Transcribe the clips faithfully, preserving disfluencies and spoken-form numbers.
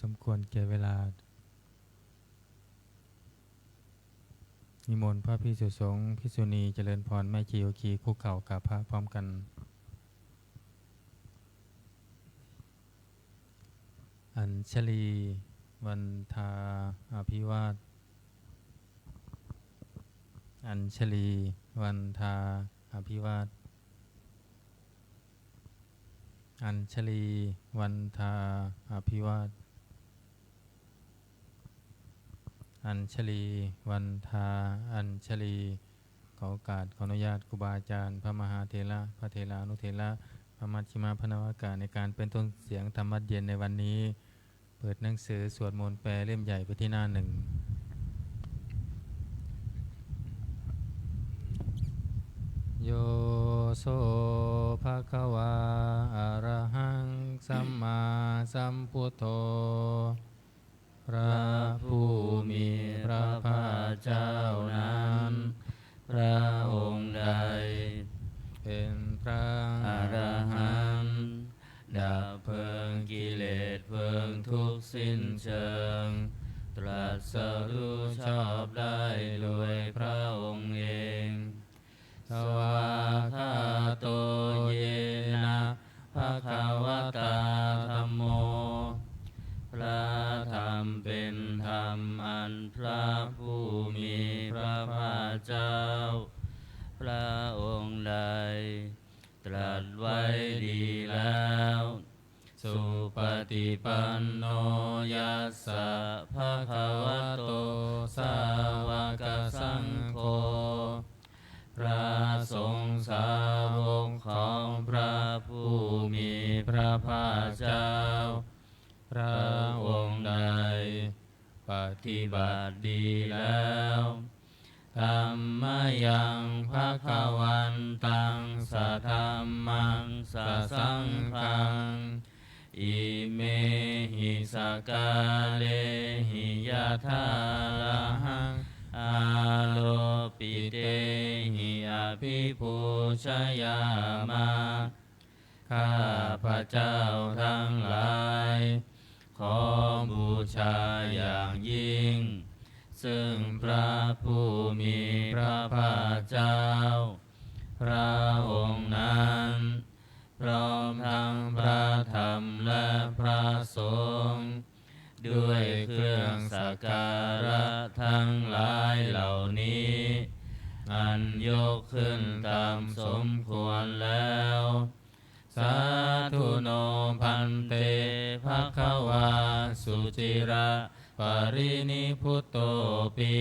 สมควรแก่เวลา นิมนต์พระภิกษุสงฆ์ภิกษุณีเจริญพร แม่ชีโยคีคุกเข่ากราบพระพร้อมกัน อัญชลีวันทาอภิวาท อัญชลีวันทาอภิวาท อัญชลีวันทาอภิวาท อัญชลีวันทา อัญชลี ขอโอกาสขออนุญาตครูบาอาจารย์ พระมหาเถระ พระเถรานุเถระ พระมัชฌิมะ พระนวากะ ในการเป็นต้นเสียงธรรมวัตรเย็นในวันนี้ เปิดหนังสือสวดมนต์แปลเล่มใหญ่ไปที่หน้าหนึ่ง Yo so bhagavā arahaṃ sammāsambuddho พระผู้มีพระภาคเจ้านั้น พระองค์ใด เป็นพระ อรหันต์ ดับเพลิงกิเลสเพลิงทุกข์สิ้นเชิง ตรัสรู้ชอบได้โดยพระองค์เอง Svākkhāto yena bhagavatā dhammo พระธรรมเป็นธรรมอันพระผู้มีพระภาคเจ้า พระองค์ใด ตรัสไว้ดีแล้ว Supaṭipanno yassa bhagavato sāvakasaṅgho พระสงฆ์สาวกของพระผู้มีพระภาคเจ้า พระองค์ใด ปฏิบัติดีแล้ว Tammayaṃ bhagavantaṃ sadhammaṃ sasaṅghaṃ imehi sakkārehi yathārahaṃ āropitehi abhipūjayāma ข้าพเจ้าทั้งหลาย ขอบูชาอย่างยิ่ง ซึ่งพระผู้มีพระภาคเจ้า พระองค์นั้น พร้อมทั้งพระธรรมและพระสงฆ์ ด้วยเครื่องสักการะทั้งหลายเหล่านี้ อันยกขึ้นตามสมควรแล้ว Sādhu no bhante bhagavā suciraparinibbutopi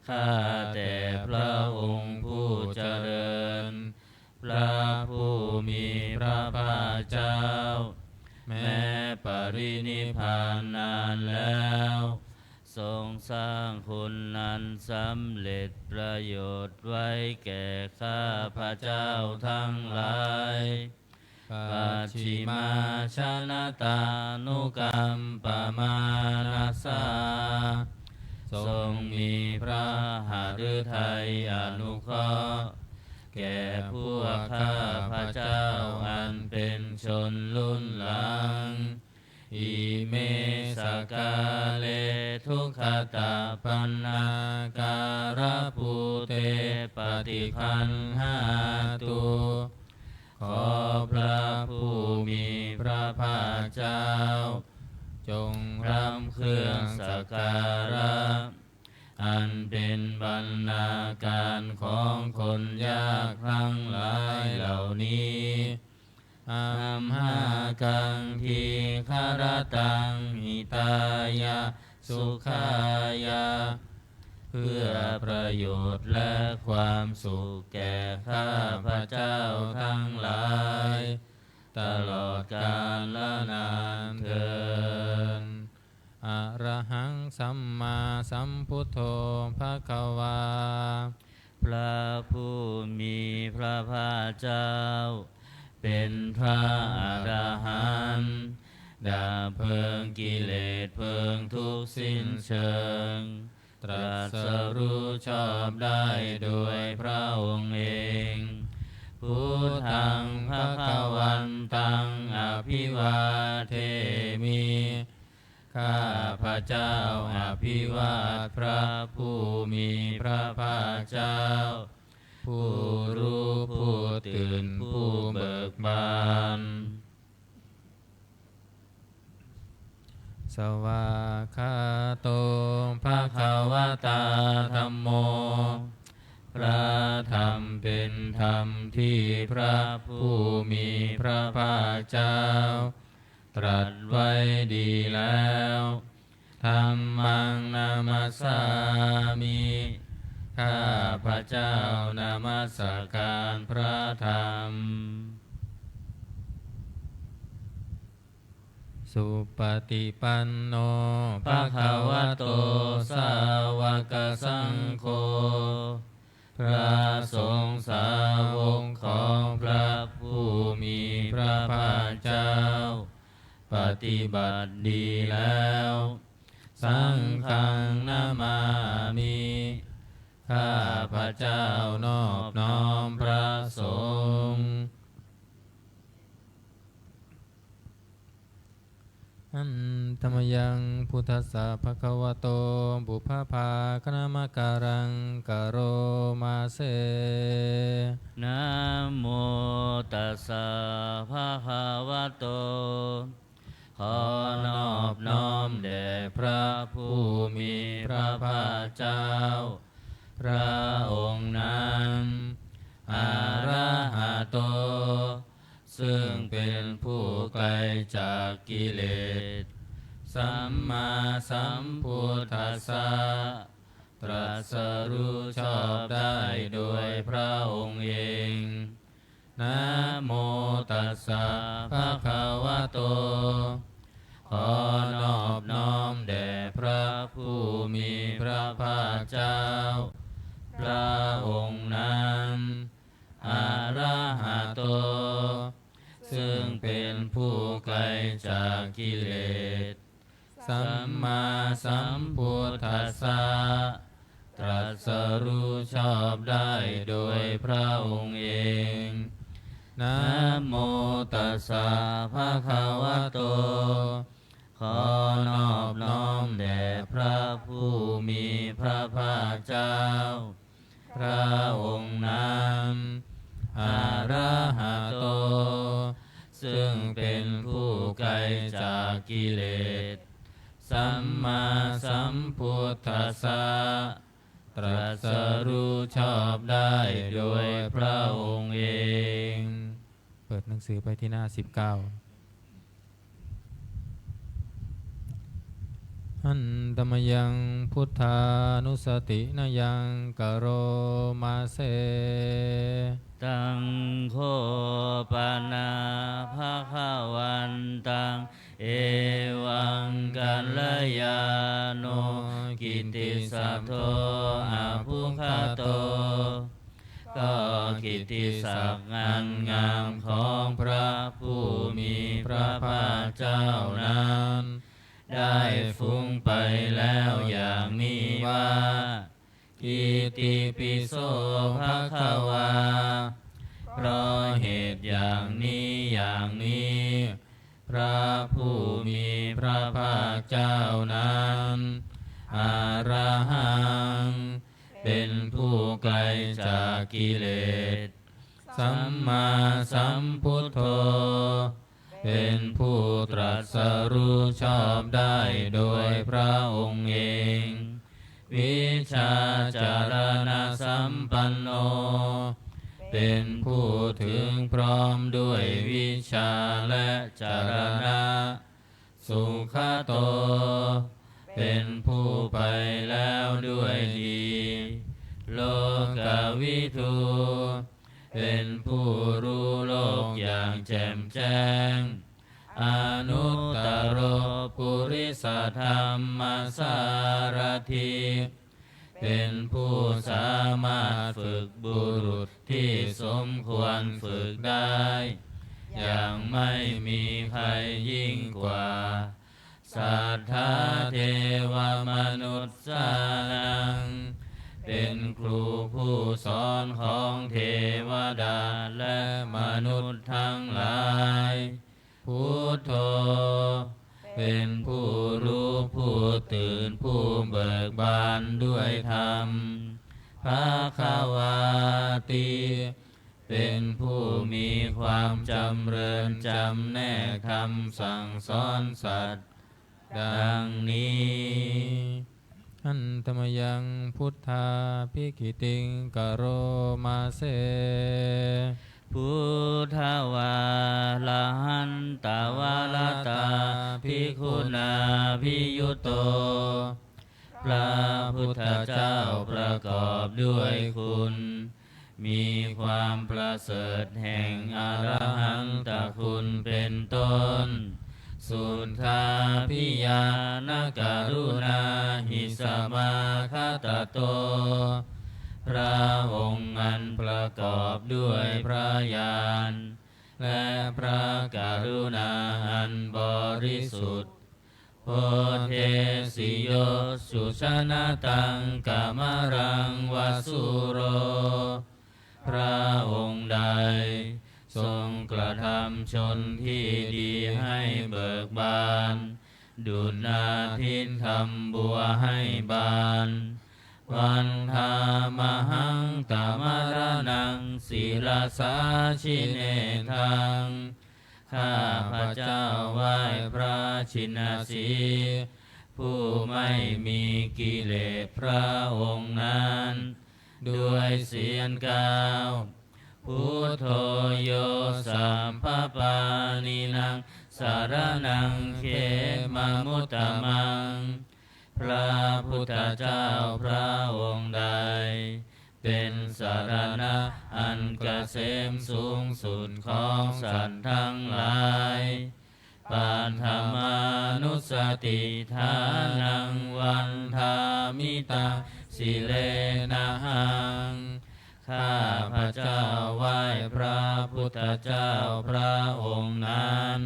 ข้าแต่พระองค์ผู้เจริญ พระผู้มีพระภาคเจ้า แม้ปรินิพพานนานแล้ว ทรงสร้างคุณนั้นสำเร็จประโยชน์ไว้แก่ข้าพเจ้าทั้งหลาย Pacchimājanatānukampamānasā ทรงมีพระหฤทัยอนุเคราะห์ แก่พวกข้าพเจ้าอันเป็นชนรุ่นหลัง Ime sakkāre dukkhattappannākārabhūte paṭiggaṇhātu ขอพระผู้มีพระภาคเจ้า จงรับเครื่องสักการะ อันเป็นบรรณาการของคนยากทั้งหลายเหล่านี้ Amhākaṃ dīgharattaṃ hitāya sukhāya เพื่อประโยชน์และความสุขแก่ข้าพเจ้าทั้งหลาย ตลอดกาลนานเทอญ Arahaṃ sammāsambuddho bhagavā พระผู้มีพระภาคเจ้า เป็นพระอรหันต์ ดับเพลิงกิเลสเพลิงทุกข์สิ้นเชิง ตรัสรู้ชอบได้โดยพระองค์เอง Buddhaṃ bhagavantaṃ abhivādemi ข้าพเจ้าอภิวาทพระผู้มีพระภาคเจ้า ผู้รู้ผู้ตื่นผู้เบิกบาน Svākkhāto bhagavatā dhammo พระธรรมเป็นธรรมที่พระผู้มีพระภาคเจ้า ตรัสไว้ดีแล้ว Dhammaṃ namassāmi ข้าพเจ้านมัสการพระธรรม Supaṭipanno bhagavato sāvakasaṅgho พระสงฆ์สาวกของพระผู้มีพระภาคเจ้า ปฏิบัติดีแล้ว Saṅghaṃ namāmi ข้าพเจ้านอบน้อมพระสงฆ์ Handa mayaṃ buddhassa bhagavato pubbabhāganamakāraṃ karoma se. Namo tassa bhagavato ขอนอบน้อมแด่พระผู้มีพระภาคเจ้า พระองค์นั้น arahato ซึ่งเป็นผู้ไกลจากกิเลส sammāsambuddhassa ตรัสรู้ชอบได้โดยพระองค์เอง Namo tassa bhagavato ขอนอบน้อมแด่พระผู้มีพระภาคเจ้า พระองค์นั้น arahato ซึ่งเป็นผู้ไกลจากกิเลส sammāsambuddhassa ตรัสรู้ชอบได้โดยพระองค์เอง Namo tassa bhagavato ขอนอบน้อมแด่พระผู้มีพระภาคเจ้า พระองค์นั้น arahato ซึ่งเป็นผู้ไกลจากกิเลส sammāsambuddhassa ตรัสรู้ชอบได้โดยพระองค์เอง เปิดหนังสือไปที่หน้าสิบเก้า Handa mayaṃ buddhānussatinayaṃ karoma se. Taṃ kho pana bhagavantaṃ evaṃ kalyāṇo kittisaddo abbhuggato ก็กิตติศักดิ์อันงามของพระผู้มีพระภาคเจ้านั้น ได้ฟุ้งไปแล้วอย่างนี้ว่า Itipi so bhagavā เพราะเหตุอย่างนี้อย่างนี้ พระผู้มีพระภาคเจ้านั้น arahaṃ เป็นผู้ไกลจากกิเลส sammāsambuddho เป็นผู้ตรัสรู้ชอบได้โดยพระองค์เอง vijjācaraṇasampanno เป็นผู้ถึงพร้อมด้วยวิชชาและจรณะ sugato เป็นผู้ไปแล้วด้วยดี lokavidū เป็นผู้รู้โลกอย่างแจ่มแจ้ง anuttaro purisadammasārathi เป็นผู้สามารถฝึกบุรุษที่สมควรฝึกได้ อย่างไม่มีใครยิ่งกว่า satthā devamanussānaṃ เป็นครูผู้สอนของเทวดาและมนุษย์ทั้งหลาย buddho เป็นผู้รู้ ตื่นผู้เบิกบานด้วยธรรม Bhagavāti เป็นผู้มีความจำเริญจำแนกคำสั่งสอนสัตว์ ดังนี้ Handa mayaṃ buddhābhigītiṃ karoma se. Buddhavārahantavaratā bhikkhunābhiyutto พระพุทธเจ้าประกอบด้วยคุณ มีความประเสริฐแห่งอรหันตคุณเป็นต้น Suddhābhiñāṇakaruṇāhi samāgatatto พระองค์อันประกอบด้วยพระญาณ และพระกรุณาอันบริสุทธิ์ Bodhesi yo sujanataṃ kamalaṃ va sūro พระองค์ใดทรงกระทำชนที่ดีให้เบิกบาน ดุจนาทิตย์ทำบัวให้บาน Vandāmahaṃ tamaraṇaṃ sirasā jinendaṃ ข้าพเจ้าไหว้พระชินสีห์ ผู้ไม่มีกิเลสพระองค์นั้น ด้วยเสียงกล่าว Buddho yo sabbapāṇīnaṃ saraṇaṃ khemamuttamaṃ พระพุทธเจ้าพระองค์ใด เป็นสรณะอันเกษมสูงสุดของสัตว์ทั้งหลาย Paṭhamānussatiṭṭhānaṃ vandāmi taṃ sirenahaṃ ข้าพเจ้าไหว้พระพุทธเจ้าพระองค์นั้น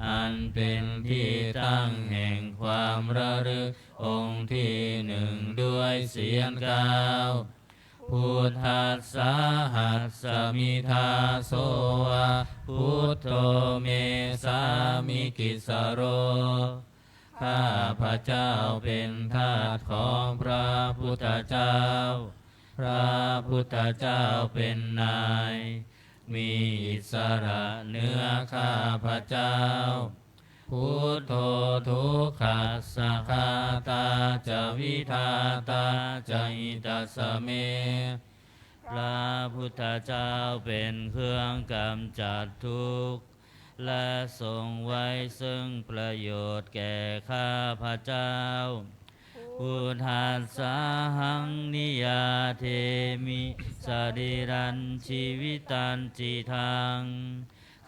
อันเป็นที่ตั้งแห่งความระลึกองค์ที่หนึ่งด้วยเสียงกล่าว Buddhassāhasmi dāso va buddho me sāmikissaro ข้าพเจ้าเป็นทาสของพระพุทธเจ้า พระพุทธเจ้าเป็นนาย มีอิสระเหนือข้าพเจ้า Buddho dukkhassa ghātā ca vidhātā ca hitassa me พระพุทธเจ้าเป็นเครื่องกำจัดทุกข์ และทรงไว้ซึ่งประโยชน์แก่ข้าพเจ้า Buddhassāhaṃ niyyādemi sarīrañjīvitañcidaṃ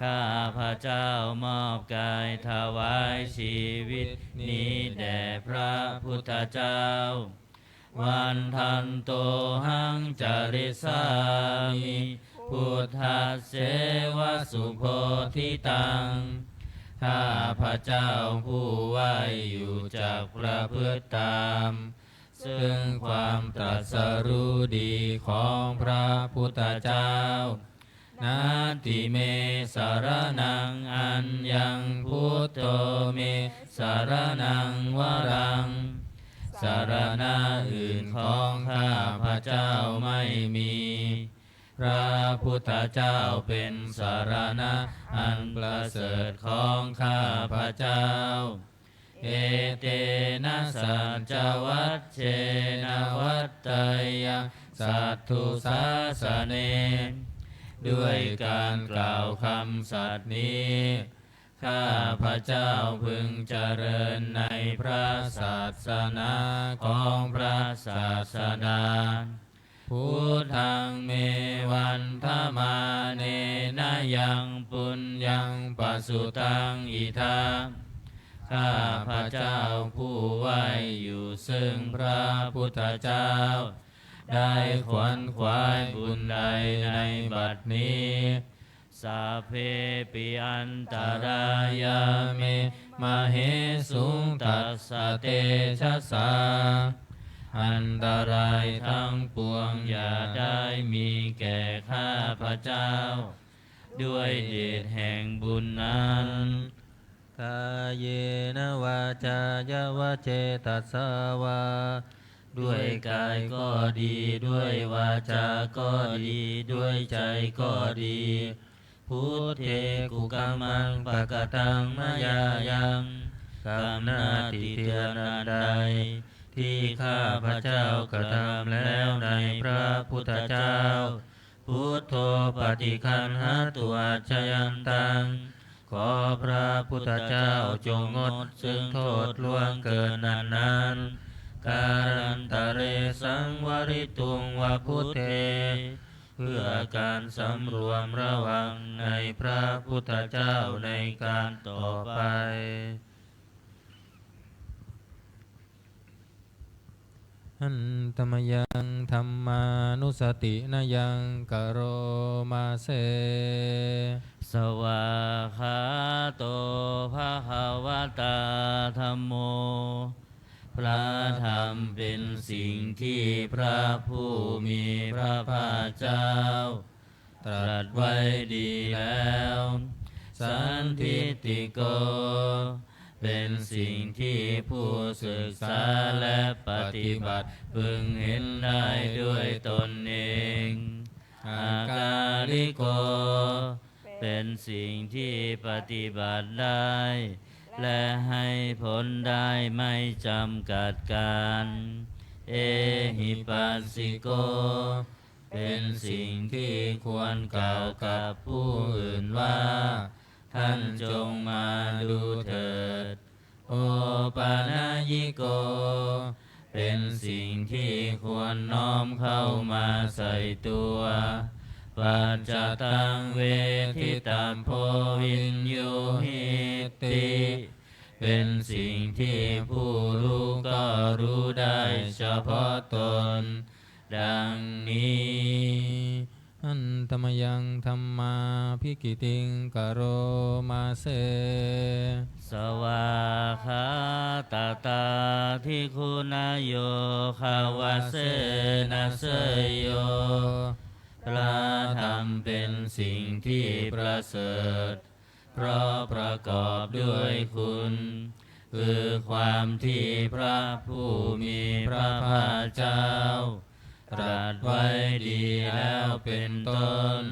ข้าพเจ้ามอบกายถวายชีวิตนี้แด่พระพุทธเจ้า Vandantohaṃ carissāmi buddhasseva subodhitaṃ ข้าพเจ้าผู้ไหว้อยู่จักประพฤติตาม ซึ่งความตรัสรู้ดีของพระพุทธเจ้า Natthi me saraṇaṃ aññaṃ buddho me saraṇaṃ varaṃ สรณะอื่นของข้าพเจ้าไม่มี พระพุทธเจ้าเป็นสรณะอันประเสริฐของข้าพเจ้า Etena saccavajjena vaḍḍheyyaṃ satthu sāsane ด้วยการกล่าวคำสัตย์นี้ ข้าพเจ้าพึงเจริญในพระศาสนาของพระศาสดา Buddhaṃ me vandamānena yaṃ puññaṃ pasutaṃ idha ข้าพเจ้าผู้ไหว้อยู่ซึ่งพระพุทธเจ้า ได้ขวนขวายบุญใดในบัดนี้ Sabbepi antarāyā me māhesuṃ tassa tejasā อันตรายทั้งปวงอย่าได้มีแก่ข้าพเจ้า ด้วยเดชแห่งบุญนั้น Kāyena vācāya va cetasā vā ด้วยกายก็ดี ด้วยวาจาก็ดี ด้วยใจก็ดี Buddhe kukammaṃ pakataṃ mayā yaṃ กรรมหน้าที่เตียนอันใด ที่ข้าพเจ้ากระทำแล้วในพระพุทธเจ้า Buddho paṭiggaṇhatu accayantaṃ ขอพระพุทธเจ้าจงงดซึ่งโทษล่วงเกินอันนั้น Kālantare saṃvarituṃ va Buddhe เพื่อการสำรวมระวังในพระพุทธเจ้าในการต่อไป Handa mayaṃ dhammānussatinayaṃ karoma se. Svākkhāto bhagavatā dhammo พระธรรมเป็นสิ่งที่พระผู้มีพระภาคเจ้า ตรัสไว้ดีแล้ว Sandiṭṭhiko เป็นสิ่งที่ผู้ศึกษาและปฏิบัติพึงเห็นได้ด้วยตนเอง Akāliko เป็นสิ่งที่ปฏิบัติได้ และให้ผลได้ไม่จำกัดการ Ehipassiko เป็นสิ่งที่ควรกล่าวกับผู้อื่นว่า ท่านจงมาดูเถิด Opanayiko เป็นสิ่งที่ควรน้อมเข้ามาใส่ตัว Paccattaṃ veditabbo viññūhīti เป็นสิ่งที่ผู้รู้ก็รู้ได้เฉพาะตน ดังนี้ Handa mayaṃ dhammābhigītiṃ karoma se. Svākkhātatādiguṇayogavasena seyyo พระธรรมเป็นสิ่งที่ประเสริฐ เพราะประกอบด้วยคุณ คือความที่พระผู้มีพระภาคเจ้า ตรัสไว้ดีแล้วเป็นต้น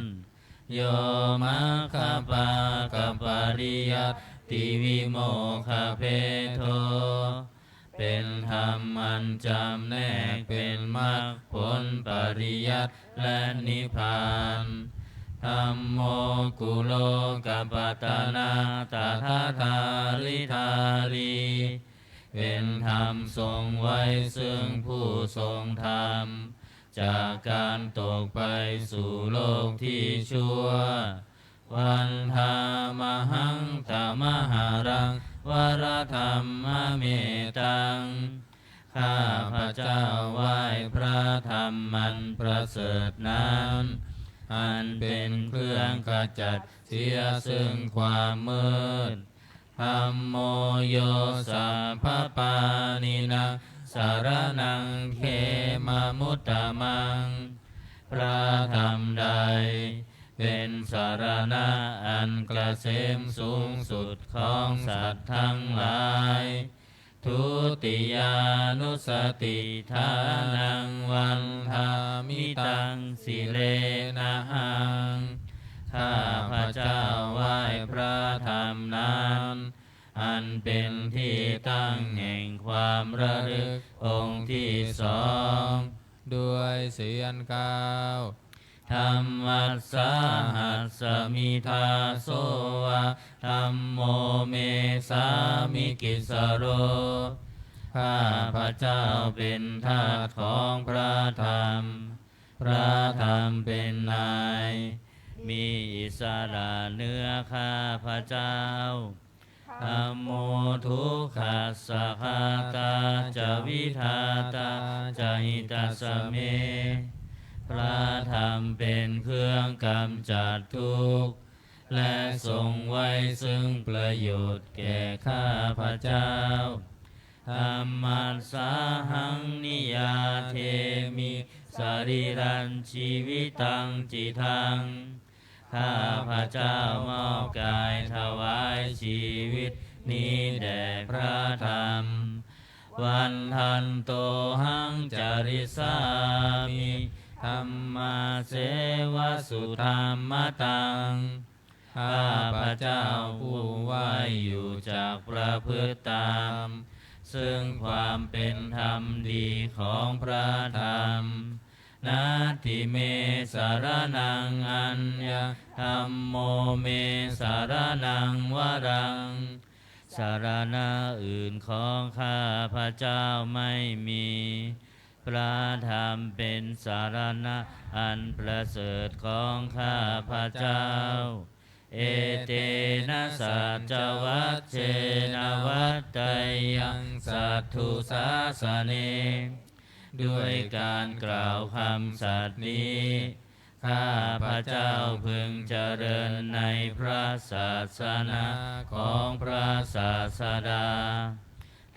Yo maggapākapariyattivimokkhabhedo เป็นธรรมอันจำแนกเป็นมรรคผลปริยัติและนิพพาน Dhammo kulokapattanā tadadhāridhārī เป็นธรรมทรงไว้ซึ่งผู้ทรงธรรม จากการตกไปสู่โลกที่ชั่ว Vandāmahaṃ tamaharaṃ varadhammametaṃ ข้าพเจ้าไหว้พระธรรมอันประเสริฐนั้น อันเป็นเครื่องขจัดเสียซึ่งความมืด Dhammo yo sabbapāṇīnaṃ saraṇaṃ khemamuttamaṃ พระธรรมใด เป็นสรณะอันเกษมสูงสุดของสัตว์ทั้งหลาย Dutiyānussatiṭṭhānaṃ vandāmi taṃ sirenahaṃ ข้าพเจ้าไหว้พระธรรมนั้น อันเป็นที่ตั้งแห่งความระลึกองค์ที่สอง ด้วยเสียงกล่าว Dhammassāhasmi dāso va dhammo me sāmikissaro ข้าพเจ้าเป็นทาสของพระธรรม พระธรรมเป็นนาย มีอิสระเหนือข้าพเจ้า Dhammo dukkhassa ghātā ca vidhātā ca hitassa me พระธรรมเป็นเครื่องกำจัดทุกข์ และทรงไว้ซึ่งประโยชน์แก่ข้าพเจ้า Dhammassāhaṃ niyyādemi sarīrañjīvitañcidaṃ ข้าพเจ้ามอบกายถวายชีวิต นี้แด่พระธรรม Vandantohaṃ carissāmi dhammasseva sudhammataṃ. ข้าพเจ้าผู้ไหว้อยู่จักประพฤติตาม ซึ่งความเป็นธรรมดีของพระธรรม Natthi me saraṇaṃ aññaṃ, dhammo me saraṇaṃ varaṃ. สรณะอื่นของข้าพเจ้าไม่มี พระธรรมเป็นสรณะอันประเสริฐของข้าพเจ้า Etena saccavajjena vaḍḍeyyaṃ satthu sāsane. ด้วยการกล่าวคำสัตย์นี้ ข้าพเจ้าพึงเจริญในพระศาสนาของพระศาสดา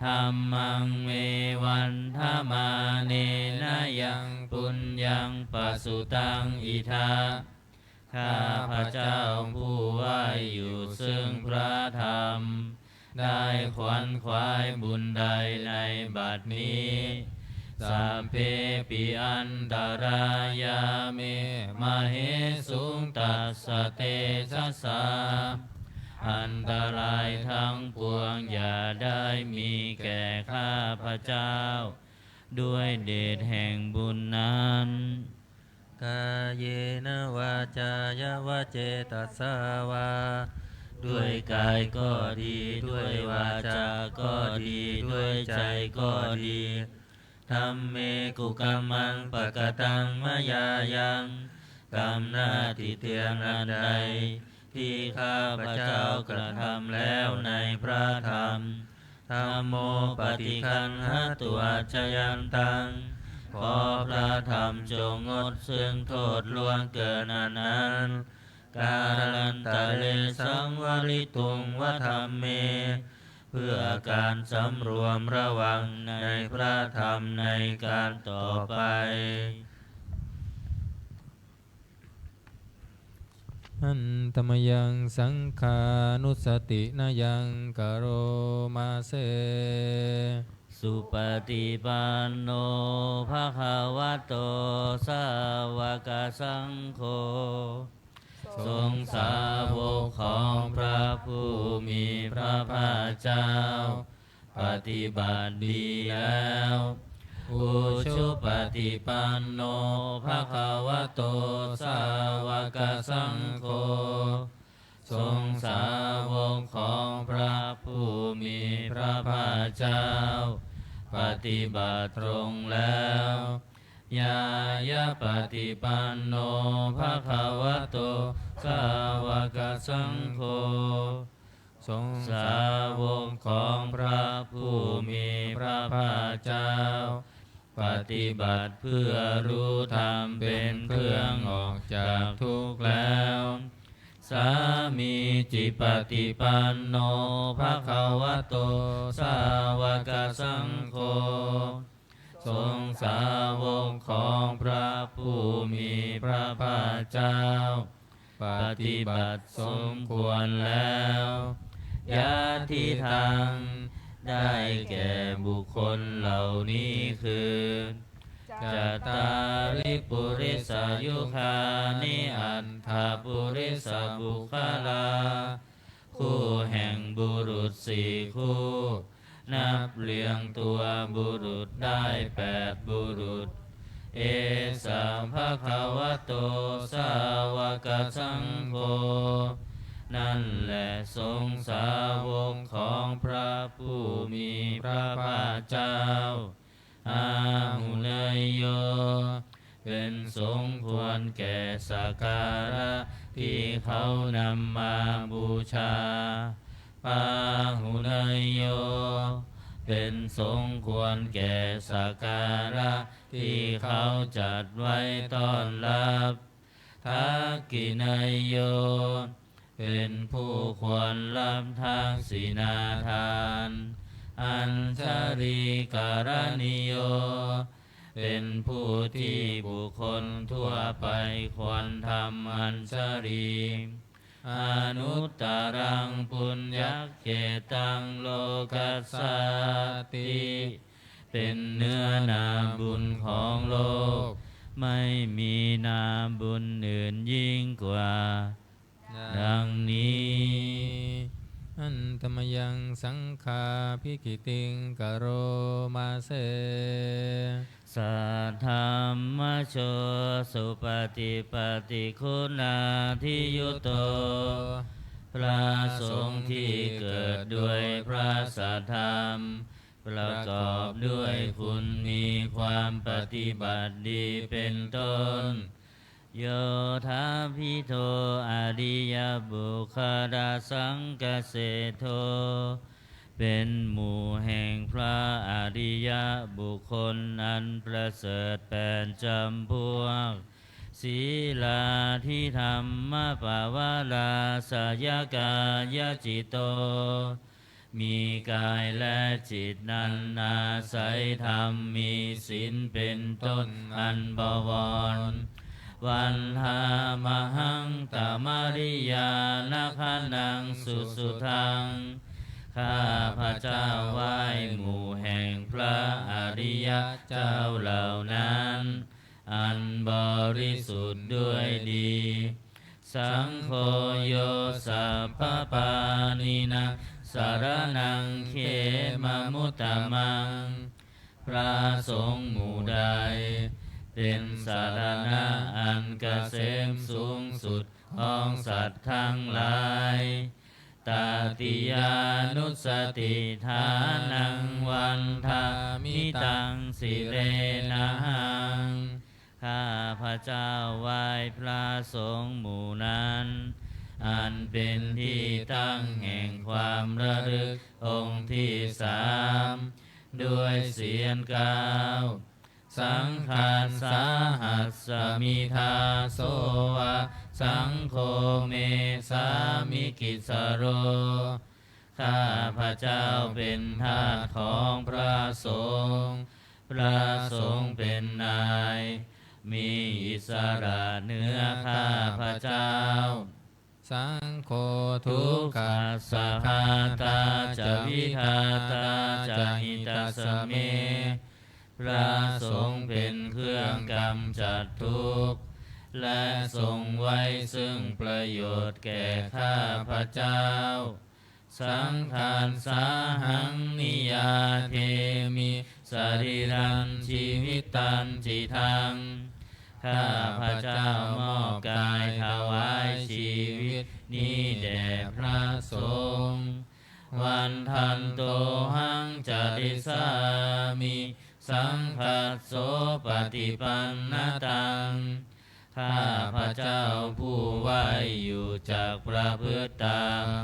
Dhammaṃ me vandamānena yaṃ puññaṃ pasutaṃ idha. ข้าพเจ้าผู้ไหว้อยู่ซึ่งพระธรรม ได้ขวนขวายบุญใดในบัดนี้ Sabbepi antarāyā me māhesuṃ tassa tejasā. อันตรายทั้งปวงอย่าได้มีแก่ข้าพเจ้า ด้วยเดชแห่งบุญนั้น Kāyena vācāya va cetasā vā. ด้วยกายก็ดี ด้วยวาจาก็ดี ด้วยใจก็ดี Dhamme kukammaṃ pakataṃ mayā yaṃ. กรรมหน้าติเตียนอันใด ที่ข้าพเจ้ากระทำแล้วในพระธรรม Dhammo paṭiggaṇhatu accayantaṃ. ขอพระธรรมจงงดซึ่งโทษล่วงเกินอันนั้น Kālantare saṃvarituṃ va dhamme. เพื่อการสำรวมระวังในพระธรรมในการต่อไป Handa mayaṃ saṅghānussatinayaṃ karoma se. Supaṭipanno bhagavato sāvakasaṅgho. สงฆ์สาวกของพระผู้มีพระภาคเจ้า ปฏิบัติดีแล้ว Ujupaṭipanno bhagavato sāvakasaṅgho. สงฆ์สาวกของพระผู้มีพระภาคเจ้า ปฏิบัติตรงแล้ว Ñāyapaṭipanno bhagavato sāvakasaṅgho. สงฆ์สาวกของพระผู้มีพระภาคเจ้า ปฏิบัติเพื่อรู้ธรรมเป็นเครื่องออกจากทุกข์แล้ว Sāmīcipaṭipanno bhagavato sāvakasaṅgho. สงฆ์สาวกของพระผู้มีพระภาคเจ้า ปฏิบัติสมควรแล้ว Yadidaṃ ได้แก่บุคคลเหล่านี้คือ Cattāri purisayugāni aṭṭha purisapuggalā. คู่แห่งบุรุษสี่คู่ นับเรียงตัวบุรุษได้แปดบุรุษ Esa bhagavato sāvakasaṅgho. นั่นแหละสงฆ์สาวกของพระผู้มีพระภาคเจ้า Āhuneyyo เป็นสงฆ์ควรแก่สักการะที่เขานำมาบูชา Pāhuneyyo เป็นสงฆ์ควรแก่สักการะที่เขาจัดไว้ต้อนรับ Dakkhiṇeyyo เป็นผู้ควรรับทักษิณาทาน Añjalikaraṇīyo เป็นผู้ที่บุคคลทั่วไปควรทำอัญชลี anuttaraṃ puññakkhettaṃ lokassāti. เป็นเนื้อนาบุญของโลก ไม่มีนาบุญอื่นยิ่งกว่า ดังนี้ Handa mayaṃ saṅghābhigītiṃ karoma se. Saddhammajo supatipattiguṇādiyutto พระสงฆ์ที่เกิดด้วยพระสัทธรรม ประกอบด้วยคุณมีความปฏิบัติดีเป็นต้น Yodhābhido ariyapuggalasaṅghaseṭṭho เป็นหมู่แห่งพระอริยบุคคลอันประเสริฐแปดจำพวก Sīlādidhammapavarāsayakāyacitto มีกายและจิตนั้นอาศัยธรรม มีศีลเป็นต้นอันบวร Vandāmahaṃ tamariyanāgaṇaṃ susuddhaṃ ข้าพเจ้าไหว้หมู่แห่งพระอริยเจ้าเหล่านั้น อันบริสุทธิ์ด้วยดี Saṅgho yo sabbapāṇīnaṃ saraṇaṃ khemamuttamaṃ พระสงฆ์หมู่ใด เป็นสรณะอันเกษมสูงสุดของสัตว์ทั้งหลาย Tatiyānussatiṭṭhānaṃ vandāmi taṃ sirenahaṃ ข้าพเจ้าไหว้พระสงฆ์หมู่นั้น อันเป็นที่ตั้งแห่งความระลึกองค์ที่สาม ด้วยเสียงกล่าว Saṅghassa ahasmi dāso va, saṅgho me sāmikissaro ข้าพเจ้าเป็นทาสของพระสงฆ์ พระสงฆ์เป็นนาย มีอิสระเหนือข้าพเจ้า Saṅgho dukkhassa ghātā ca vidhātā ca hitassa me พระสงฆ์เป็นเครื่องกำจัดทุกข์ และทรงไว้ซึ่งประโยชน์แก่ข้าพเจ้า Saṅghassāhaṃ niyyādemi sarīrañjīvitañcidaṃ ข้าพเจ้ามอบกายถวายชีวิตนี้แด่พระสงฆ์ Vandantohaṃ carissāmi saṅghassopaṭipannataṃ ข้าพเจ้าผู้ไหว้อยู่จักประพฤติตาม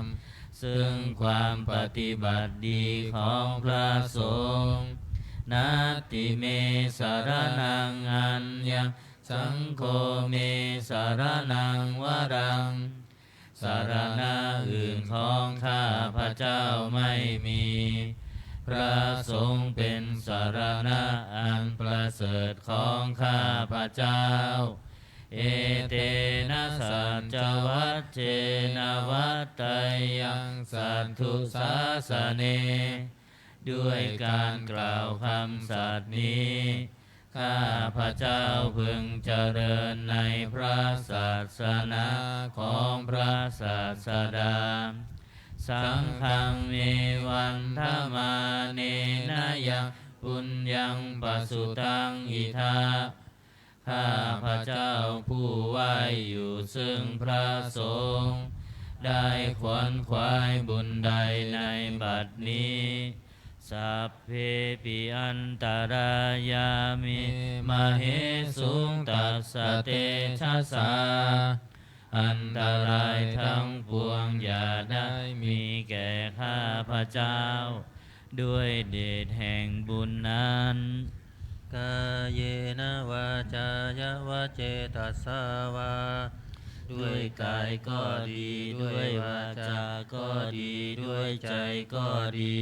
ซึ่งความปฏิบัติดีของพระสงฆ์ Natthi me saraṇaṃ aññaṃ, saṅgho me saraṇaṃ varaṃ สรณะอื่นของข้าพเจ้าไม่มี พระสงฆ์เป็นสรณะอันประเสริฐของข้าพเจ้า Etena saccavajjena vaḍḍheyyaṃ satthu sāsane ด้วยการกล่าวคำสัตย์นี้ ข้าพเจ้าพึงเจริญในพระศาสนาของพระศาสดา Saṅghaṃ me vandamānena yaṃ puññaṃ pasutaṃ idha ข้าพเจ้าผู้ไหว้อยู่ซึ่งพระสงฆ์ ได้ขวนขวายบุญใดในบัดนี้ Sabbepi antarāyā me māhesuṃ tassa tejasā อันตรายทั้งปวงอย่าได้มีแก่ข้าพเจ้า ด้วยเดชแห่งบุญนั้น Kāyena vācāya va cetasā vā ด้วยกายก็ดี ด้วยวาจาก็ดี ด้วยใจก็ดี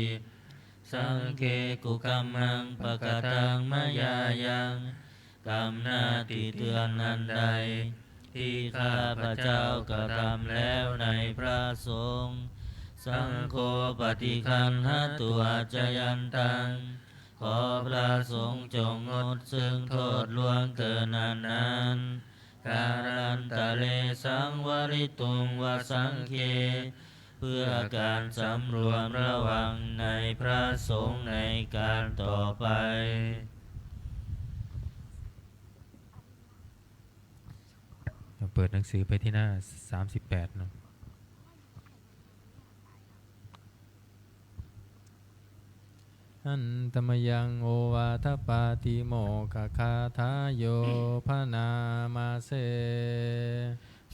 Saṅghe kukammaṃ pakataṃ mayā yaṃ กรรมหน้าติเตียนอันใด ที่ข้าพเจ้ากระทำแล้วในพระสงฆ์ Saṅgho paṭiggaṇhatu accayantaṃ ขอพระสงฆ์จงงดซึ่งโทษล่วงเกินอันนั้น Kālantare saṃvarituṃ va saṅghe เพื่อการสำรวมระวังในพระสงฆ์ในการต่อไป เปิดหนังสือไปที่หน้า สามสิบแปด เนาะ Handa mayaṃ ovādapātimokkhagāthāyo bhaṇāma se.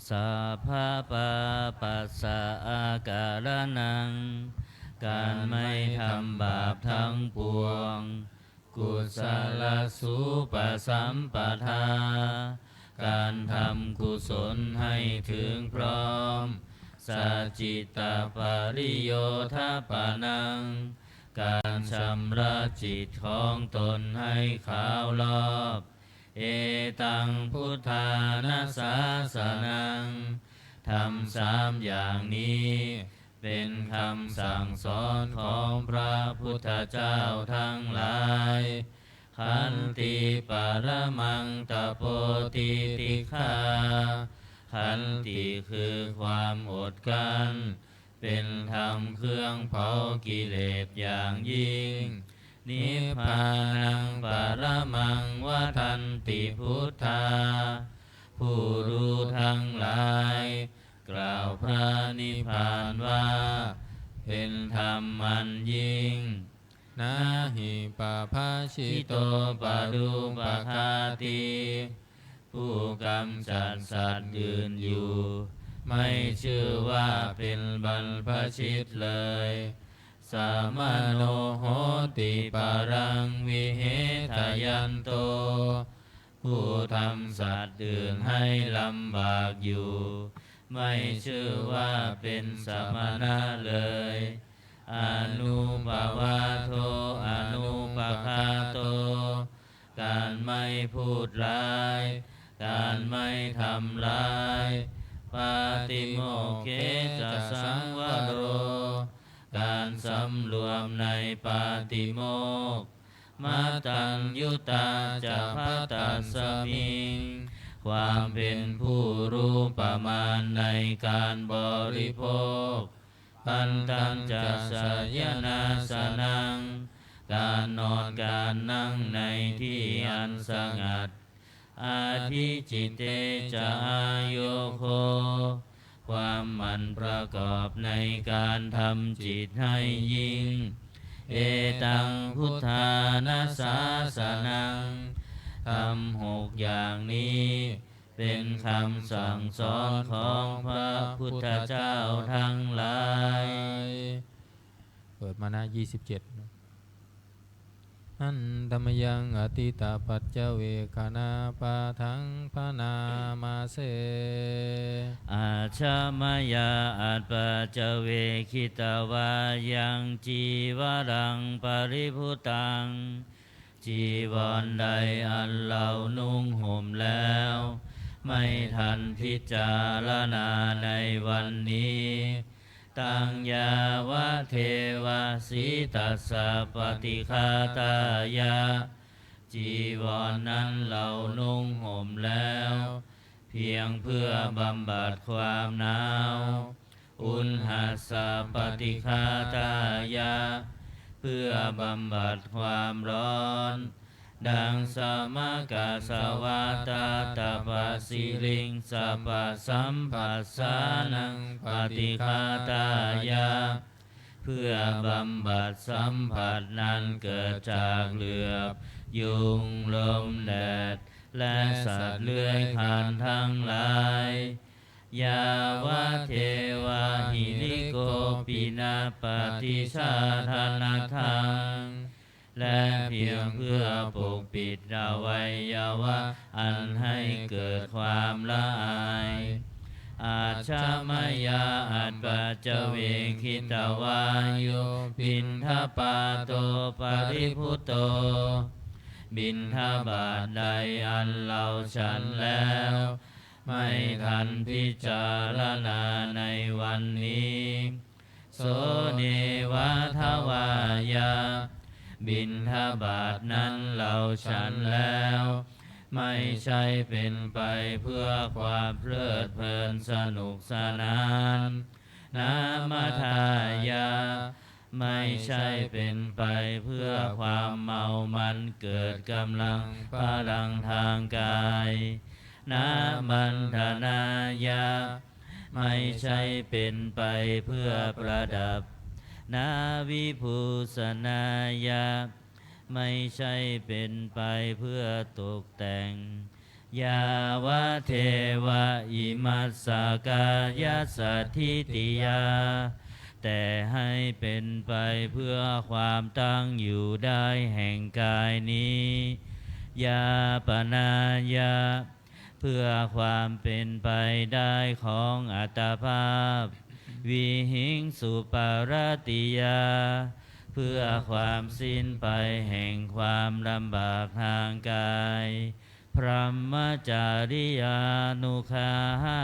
Sabbapāpassa akaraṇaṃ การไม่ทำบาปทั้งปวง Kusalasupasampadā การทำกุศลให้ถึงพร้อม Sacittapariyodapanaṃ การชำระจิตของตนให้ขาวรอบ Etaṃ buddhāna sāsanaṃ ธรรมสามอย่างนี้ เป็นคำสั่งสอนของพระพุทธเจ้าทั้งหลาย Khanti paramaṃ tapo titikkhā Khanti คือความอดกลั้น เป็นธรรมเครื่องเผากิเลสอย่างยิ่ง Nibbānaṃ paramaṃ vadanti buddhā ผู้รู้ทั้งหลาย กล่าวพระนิพพานว่า เป็นธรรมอันยิ่ง Na hi pabbajito parūpaghātī ผู้กำจัดสัตว์อื่นอยู่ ไม่ชื่อว่าเป็นบรรพชิตเลย Samaṇo hoti paraṃ vihetayanto ผู้ทำสัตว์อื่นให้ลำบากอยู่ ไม่ชื่อว่าเป็นสมณะเลย Anuppavādo anupaghāto การไม่พูดร้าย การไม่ทำร้าย Pātimokkhe ca saṃvaro การสำรวมในปาติโมกข์ Mataññutā ca bhaddasmiṃ ความเป็นผู้รู้ประมาณในการบริโภค Bhaddantā ca sayanāsanaṃ การนอนการนั่งในที่อันสงัด Adhicitte ca āyogo ความหมั่นประกอบในการทำจิตให้ยิ่ง Etaṃ buddhāna sāsanaṃ ธรรมหกอย่างนี้ เป็นคำสั่งสอนของพระพุทธเจ้าทั้งหลาย เปิดมาหน้า ยี่สิบเจ็ด Handa mayaṃ atītapaccavekkhaṇapāṭhaṃ bhaṇāma se. Ajja mayā apaccavekkhitvā yaṃ cīvaraṃ paribhuttaṃ จีวรใดอันเรานุ่งห่มแล้ว ไม่ทันพิจารณาในวันนี้ Taṃ yāvadeva sītassa paṭighātāya จีวรนั้นเรานุ่งห่มแล้ว เพียงเพื่อบำบัดความหนาว Uṇhassa paṭighātāya เพื่อบำบัดความร้อน Daṃsamakasavātātapasiriṃsapasamphassānaṃ paṭighātāya เพื่อบำบัดสัมผัสนั้นเกิดจากเหลือบ ยุง ลม แดด และสัตว์เลื้อยคลานทั้งหลาย Yāvadeva hirikopinapaṭicchādanatthaṃ และเพียงเพื่อปกปิดอวัยวะอันให้เกิดความละอาย Ajja mayā apaccavekkhitvā yo piṇḍapāto paribhutto บิณฑบาตใดอันเราฉันแล้ว ไม่ทันพิจารณาในวันนี้ โสเนวะทวายะ บิณฑบาตนั้นเราฉันแล้ว ไม่ใช่เป็นไปเพื่อความเพลิดเพลินสนุกสนาน นามทายะ ไม่ใช่เป็นไปเพื่อความเมามันเกิดกำลังพลังทางกาย นามันธนายะ ไม่ใช่เป็นไปเพื่อประดับ นาวิภูสนายะ ไม่ใช่เป็นไปเพื่อตกแต่ง ยาวะเทวะอิมัสสะกายะสัทธิติยา แต่ให้เป็นไปเพื่อความตั้งอยู่ได้แห่งกายนี้ ยาปนายะ เพื่อความเป็นไปได้ของอัตภาพ วิหิงสุปาราติยา เพื่อความสิ้นไปแห่งความลำบากทางกาย พรหมจาริยานุคาหา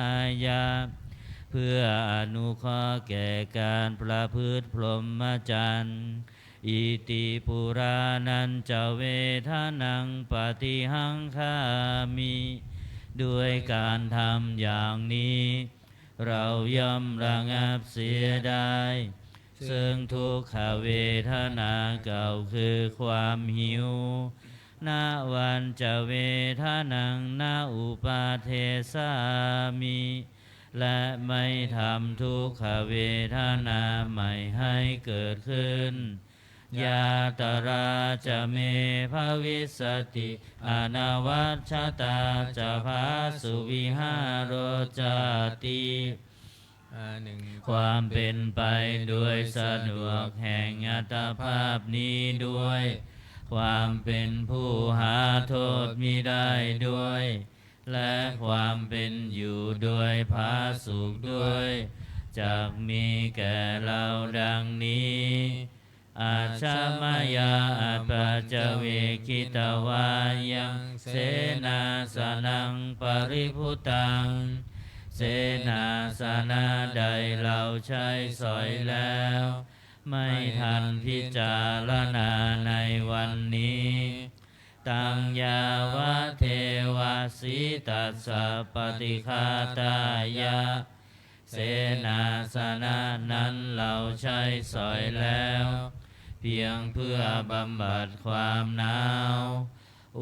ยะ เพื่ออนุเคราะห์แก่การประพฤติพรหมจรรย์ อิติปุราณัญจะเวทะนังปฏิหังคามิ ด้วยการทำอย่างนี้ เราย่อมระงับเสียได้ ซึ่งทุกขเวทนาเก่าคือความหิว นวัญจะเวทะนังนะอุปาเทสามิ และไม่ทำทุกขเวทนาใหม่ให้เกิดขึ้น ยาตราจะเมภวิสสติ อนวัชชตาจะภาสุวิหาโรจาติ อ่าหนึ่ง ความเป็นไปโดยสะดวกแห่งอัตภาพนี้ด้วย ความเป็นผู้หาโทษมิได้ด้วย และความเป็นอยู่โดยผาสุกด้วย จักมีแก่เราดังนี้ Ajja mayā apaccavekkhitvā yaṃ senāsanaṃ paribhuttaṃ เสนาสนะใดเราใช้สอยแล้ว ไม่ทันพิจารณาในวันนี้ Taṃ yāvadeva sītassa paṭighātāya เสนาสนะนั้นเราใช้สอยแล้ว เพียงเพื่อบำบัดความหนาว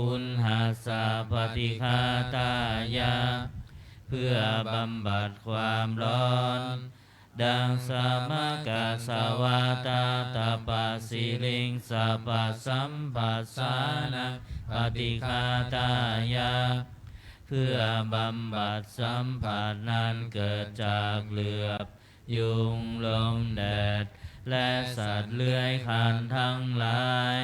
uṇhassa paṭighātāya เพื่อบำบัดความร้อน Dasāmakasavātātapasiriṃsapasamphassānaṃ paṭighātāya เพื่อบำบัดสัมผัสนั้นเกิดจากเหลือบ ยุง ลม แดด และสัตว์เลื้อยคลานทั้งหลาย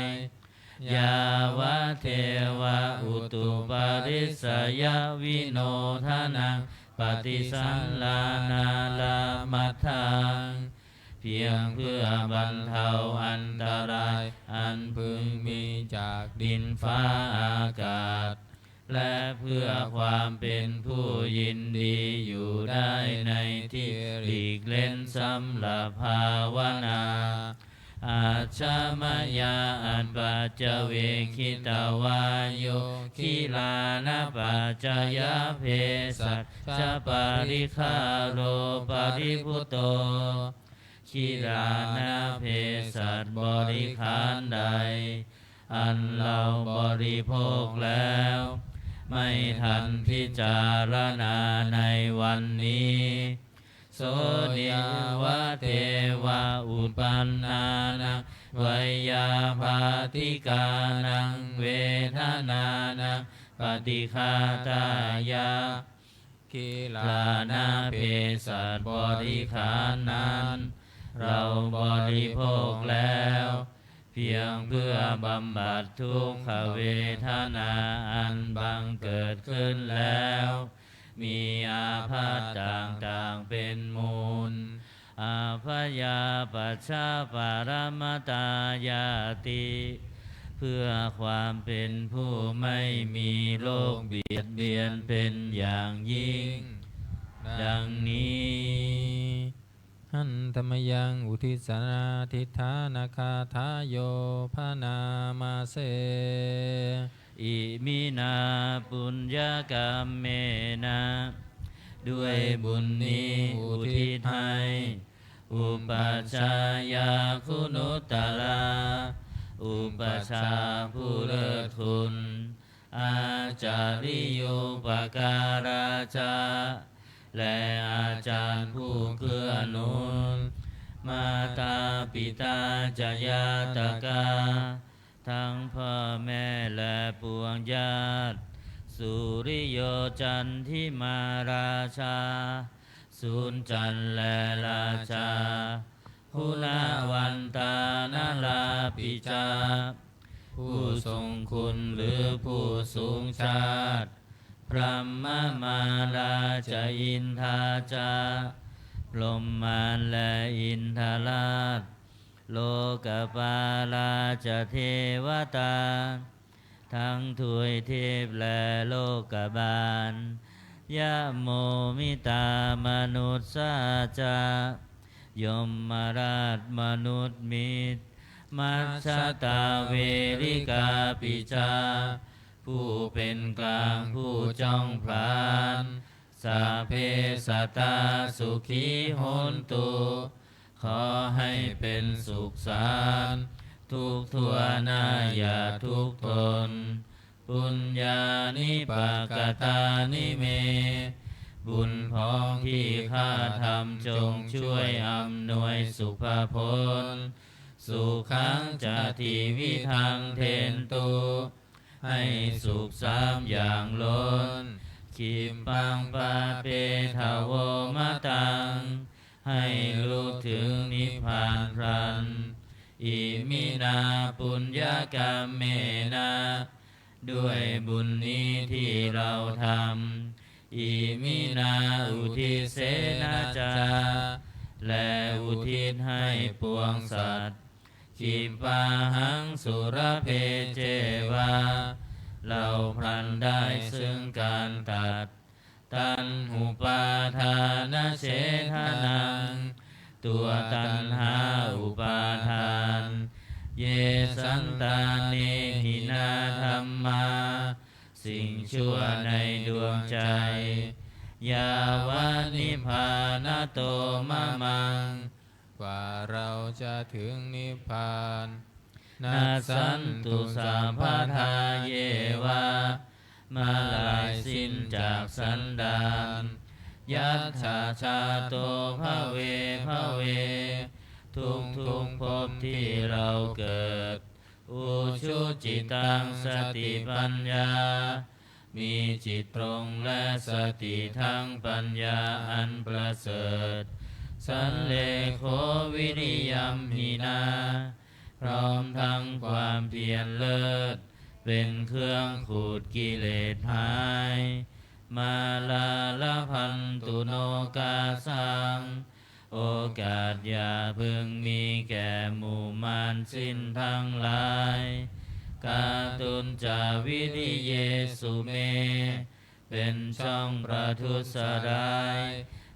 Yāvadeva utuparissayavinodanaṃ paṭisallānārāmatthaṃ เพียงเพื่อบรรเทาอันตรายอันพึงมีจากดินฟ้าอากาศ และเพื่อความเป็นผู้ยินดีอยู่ได้ในที่หลีกเล้นสำหรับภาวนา Ajja mayā apaccavekkhitvā yo gilānapaccayabhesajjaparikkhāro paribhutto กิลานะเภสัชบริขารใด อันเราบริโภคแล้ว ไม่ทันพิจารณาในวันนี้ So yāvadeva uppannānaṃ veyyābādhikānaṃ vedanānaṃ paṭighātāya กิลานะเภสัชบริขารนั้น เราบริโภคแล้ว เพียงเพื่อบำบัดทุกขเวทนาอันบังเกิดขึ้นแล้ว มีอาพาธต่างๆเป็นมูล Abyāpajjhaparamatāyāti. เพื่อความเป็นผู้ไม่มีโรคเบียดเบียนเป็นอย่างยิ่ง ดังนี้ Handa mayaṃ uddissanādhiṭṭhānagāthāyo bhaṇāma se. Iminā puññakammena ด้วยบุญนี้อุทิศให้ Upajjhāyā guṇuttarā อุปัชฌาย์ผู้เลิศคุณ Ācariyūpakārā ca และอาจารย์ผู้เกื้อหนุน Mātā pitā ca ñātakā ทั้งพ่อแม่และปวงญาติ Suriyo candimā rājā สุริจันทร์และราชา Guṇavantā narāpi ca ผู้ทรงคุณหรือผู้สูงชาติ Brahmamārā ca indā ca พรหมมารและอินทราช Lokapālā ca devatā ทั้งทวยเทพและโลกบาล Yamo mittā manussā ca ยมราชมนุษย์มิตร Majjhattā verikāpi ca ผู้เป็นกลางผู้จ้องผลาญ Sabbe sattā sukhī hontu ขอให้เป็นสุขสันต์ทุกทั่วหน้าอย่าทุกข์ทน Puññāni pakatāni me บุญพ้องที่ข้าทำจงช่วยอำนวยสุภผล Sukhañca tividhaṃ dentu ให้สุขสามอย่างล้น Khippaṃ pāpetha vo mataṃ ให้ลุถึงนิพพานพลัน Iminā puññakammena ด้วยบุญนี้ที่เราทำ Iminā uddissena ca และอุทิศให้ปวงสัตว์ Khippāhaṃ sulabhe ceva เราพลันได้ซึ่งการตัด Taṇhupādānachedanaṃ ตัวตัณหาอุปาทาน Ye santāne hinā dhammā สิ่งชั่วในดวงใจ Yāva nibbānato mamaṃ กว่าเราจะถึงนิพพาน Nassantu sabbadā yeva เมื่อลายสิ้นจากสันดาน Yattha jāto bhave bhave ทุกทุกๆภพที่เราเกิด Ujucittaṃ satipaññā มีจิตตรงและสติทั้งปัญญาอันประเสริฐ Sallekho viriyamhinā พร้อมทั้งความเพียรเลิศ เป็นเครื่องขูดกิเลสหาย Mārā labhantu nokāsaṃ โอกาสอย่าพึงมีแก่หมู่มารสิ้นทั้งหลาย Kātuñca viriyesu me เป็นช่องประทุษร้าย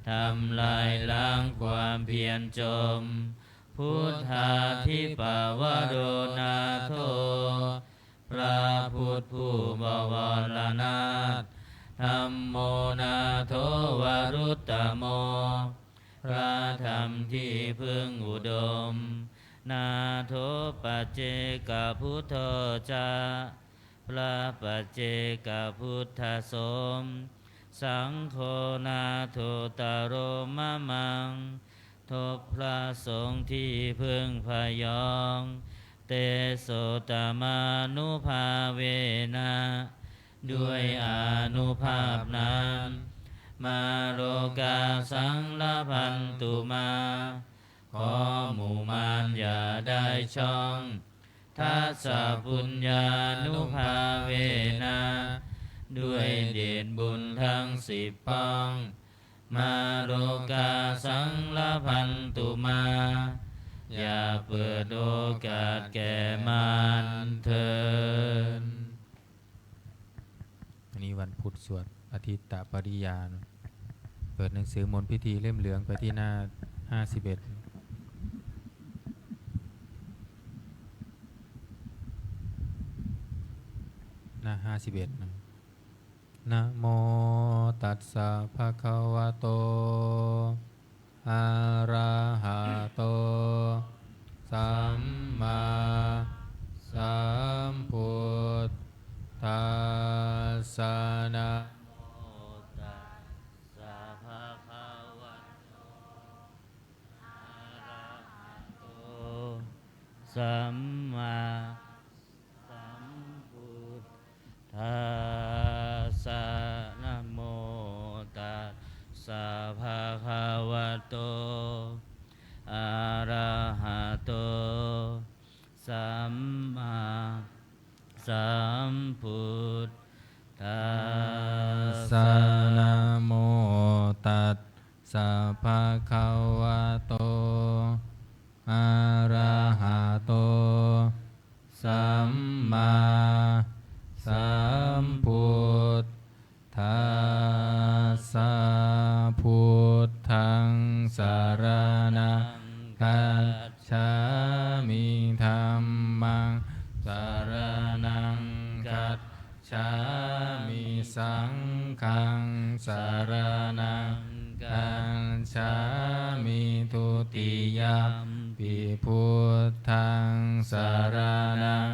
ทำลายล้างความเพียรจม Buddhādhipavaro nātho พระพุทธผู้บวรนาถ Dhammo nātho varuttamo พระธรรมที่พึ่งอุดม Nātho paccekabuddho ca พระปัจเจกพุทธสม Saṅgho nāthottaro mamaṃ ทบพระสงฆ์ที่พึ่งพยอง Tesottamānubhāvena ด้วยอานุภาพนั้น Mārokāsaṃ labhantu mā ขอหมู่มารอย่าได้ช่อง Dasapuññānubhāvena ด้วยเดชบุญทั้งสิบป้อง Mārokāsaṃ labhantu mā อย่าเปิดโอกาสแก่มันเถิด อันนี้วันพุธสวดอทิตตปริยานะ เปิดหนังสือมนต์พิธีเล่มเหลืองไปที่หน้าห้าสิบเอ็ด หน้าห้าสิบเอ็ดนะ Namo tassa bhagavato arahato sammāsambuddhassa. Namo tassa bhagavato arahato sammāsambuddhassa. Namo tassa bhagavato arahato sammāsambuddhassa. Namo tassa bhagavato arahato sammāsambuddhassa. Buddhaṃ saraṇaṃ gacchāmi. Dhammaṃ saraṇaṃ gacchāmi. Saṅghaṃ saraṇaṃ gacchāmi. Dutiyampi buddhaṃ saraṇaṃ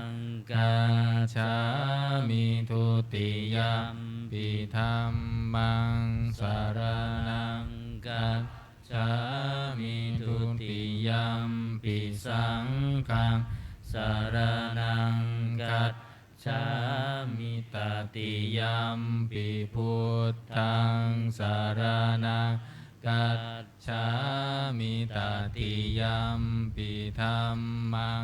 gacchāmi. Dutiyampi dhammaṃ saraṇaṃ gacchāmi. Dutiyampi saṅghaṃ saraṇaṃ gacchāmi. Tatiyampi buddhaṃ saraṇaṃ gacchāmi. Tatiyampi dhammaṃ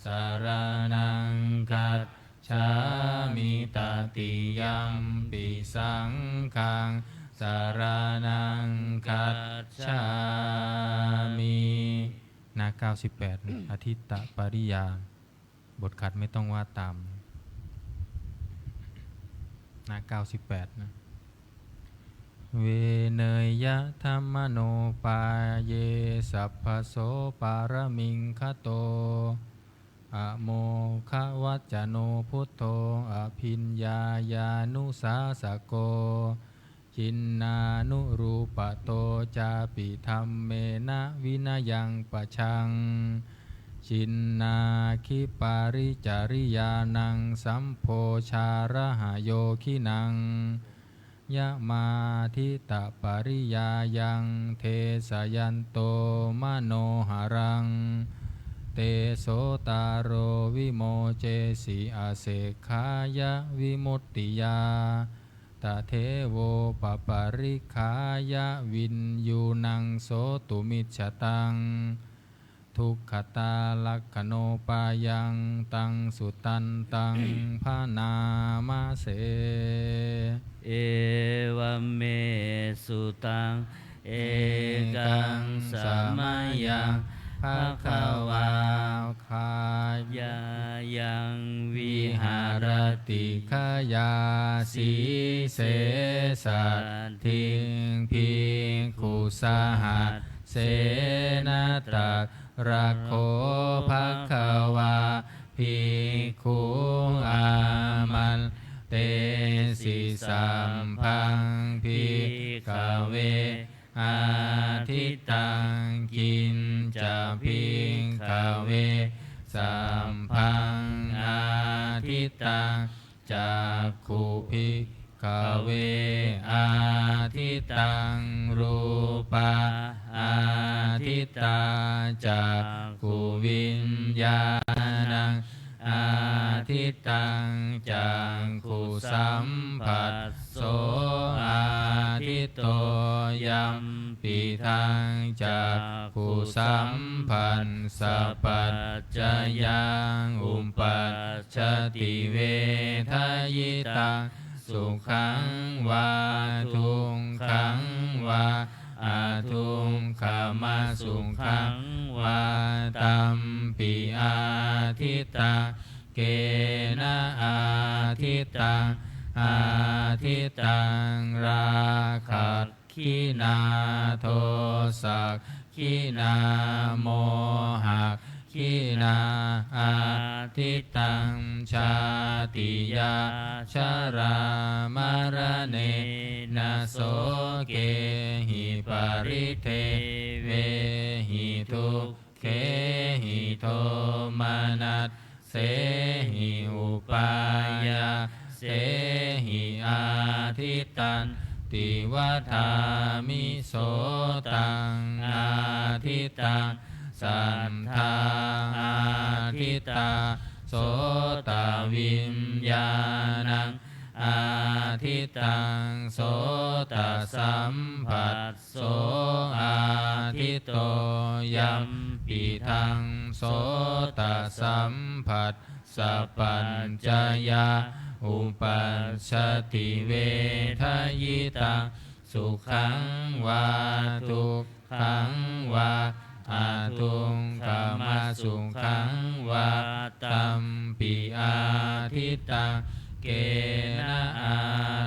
saraṇaṃ gacchāmi. Tatiyampi saṅghaṃ saraṇaṃ gacchāmi. หน้าเก้าสิบแปด อทิตตปริยา บทขัดไม่ต้องว่าตาม หน้าเก้าสิบแปดนะ Vineyya dhammanopāye sabbaso pāramiṃ gato, amoghavaccano buddho abhiññāya nusāsako, ciṇṇānurūpato cāpi dhammena vinayaṃ pajaṃ, ciṇṇāgiparicariyānaṃ sambhojarahayoginā, yamāditapariyāyaṃ desayanto manoharaṃ, tesotaro vimocesi asekkhāya vimuttiyā. Tadevo paparikkhāya viññuṇaṃ sotumicchataṃ, duggāta lakkhaṇopāyaṃ taṃ sudantaṃ bhaṇāma se. Evaṃ me sutaṃ. Ekaṃ samayaṃ bhagavā gayāyaṃ viharati gayāsīse saddhiṃ bhikkhusahassena. Tatra kho bhagavā bhikkhū āmantesi: Sabbaṃ bhikkhave ādittaṃ. Kiñca bhikkhave sabbaṃ ādittaṃ. Cakkhuṃ bhikkhave ādittaṃ, rūpā ādittā, cakkhuviññāṇaṃ ādittaṃ, cakkhusamphasso āditto, yampidaṃ cakkhusamphassapaccayā uppajjati vedayitaṃ sukhaṃ vā dukkhaṃ vā adukkhamasukhaṃ vā tampi ādittaṃ. Kena ādittaṃ? Ādittaṃ rāgag- giṇā dosaggiṇā mohaggiṇā. Ādittaṃ jātiyā jarāmaraṇena sokehi paridevehi dukkhehi domanas- sehi upāyāsehi ādittanti vadāmi. Sotaṃ ādittaṃ, saddā ādittā, sotaviññāṇaṃ ādittaṃ, sotasamphas- so āditto, yampidaṃ sotasamphassapaccayā uppajjati vedayitaṃ sukhaṃ vā dukkhaṃ vā adukkhamasukhaṃ vā, tampi ādittaṃ. Kena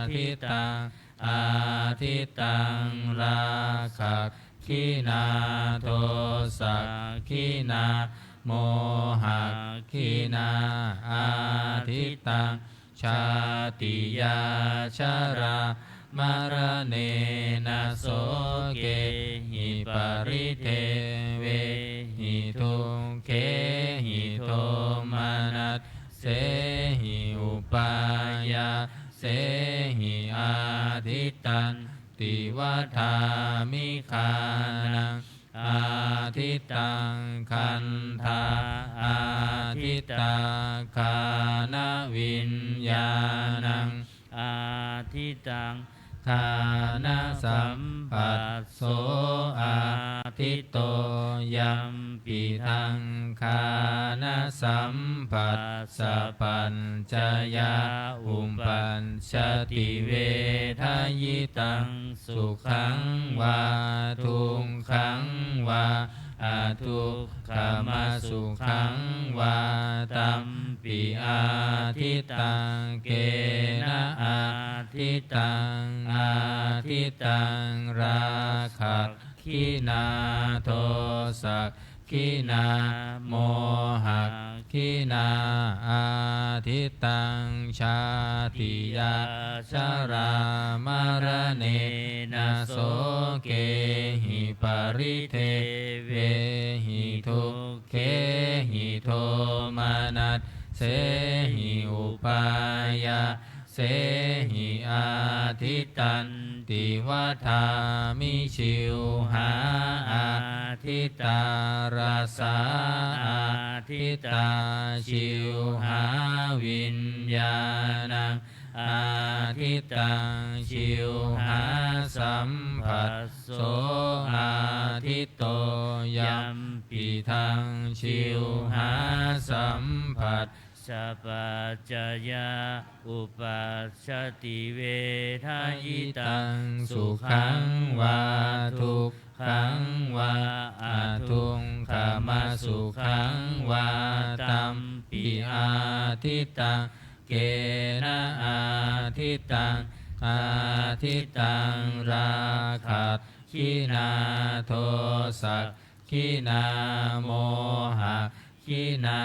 ādittaṃ? Ādittaṃ rāgaggiṇā dosaggiṇā mohaggiṇā. Ādittaṃ jātiyā jarāmaraṇena sokehi paridevehi dukkhehi domanas- sehi upāyāsehi ādittanti vadāmi. Ghānaṃ ādittaṃ, gandhā ādittā, ghānaviññāṇaṃ ādittaṃ, ghānasamphasso āditto, yampidaṃ ghānasamphassapaccayā uppajjati vedayitaṃ sukhaṃ vā dukkhaṃ vā adukkhamasukhaṃ vā, tampi ādittaṃ. Kena ādittaṃ? Ādittaṃ rāgaggiṇā dosaggiṇā mohaggiṇā. Ādittaṃ jātiyā jarāmaraṇena sokehi paridevehi dukkhehi domanassehi upāyāsehi ādittanti vadāmi. Jivhā ādittā, rasā ādittā, jivhāviññāṇaṃ ādittaṃ, jivhāsamphasso āditto, yampidaṃ jivhāsamphassapaccayā uppajjati vedayitaṃ sukhaṃ vā dukkhaṃ vā adukkhamasukhaṃ vā, tampi ādittaṃ. Kena ādittaṃ? Ādittaṃ rāgaggiṇā dosaggiṇā mohaggiṇā.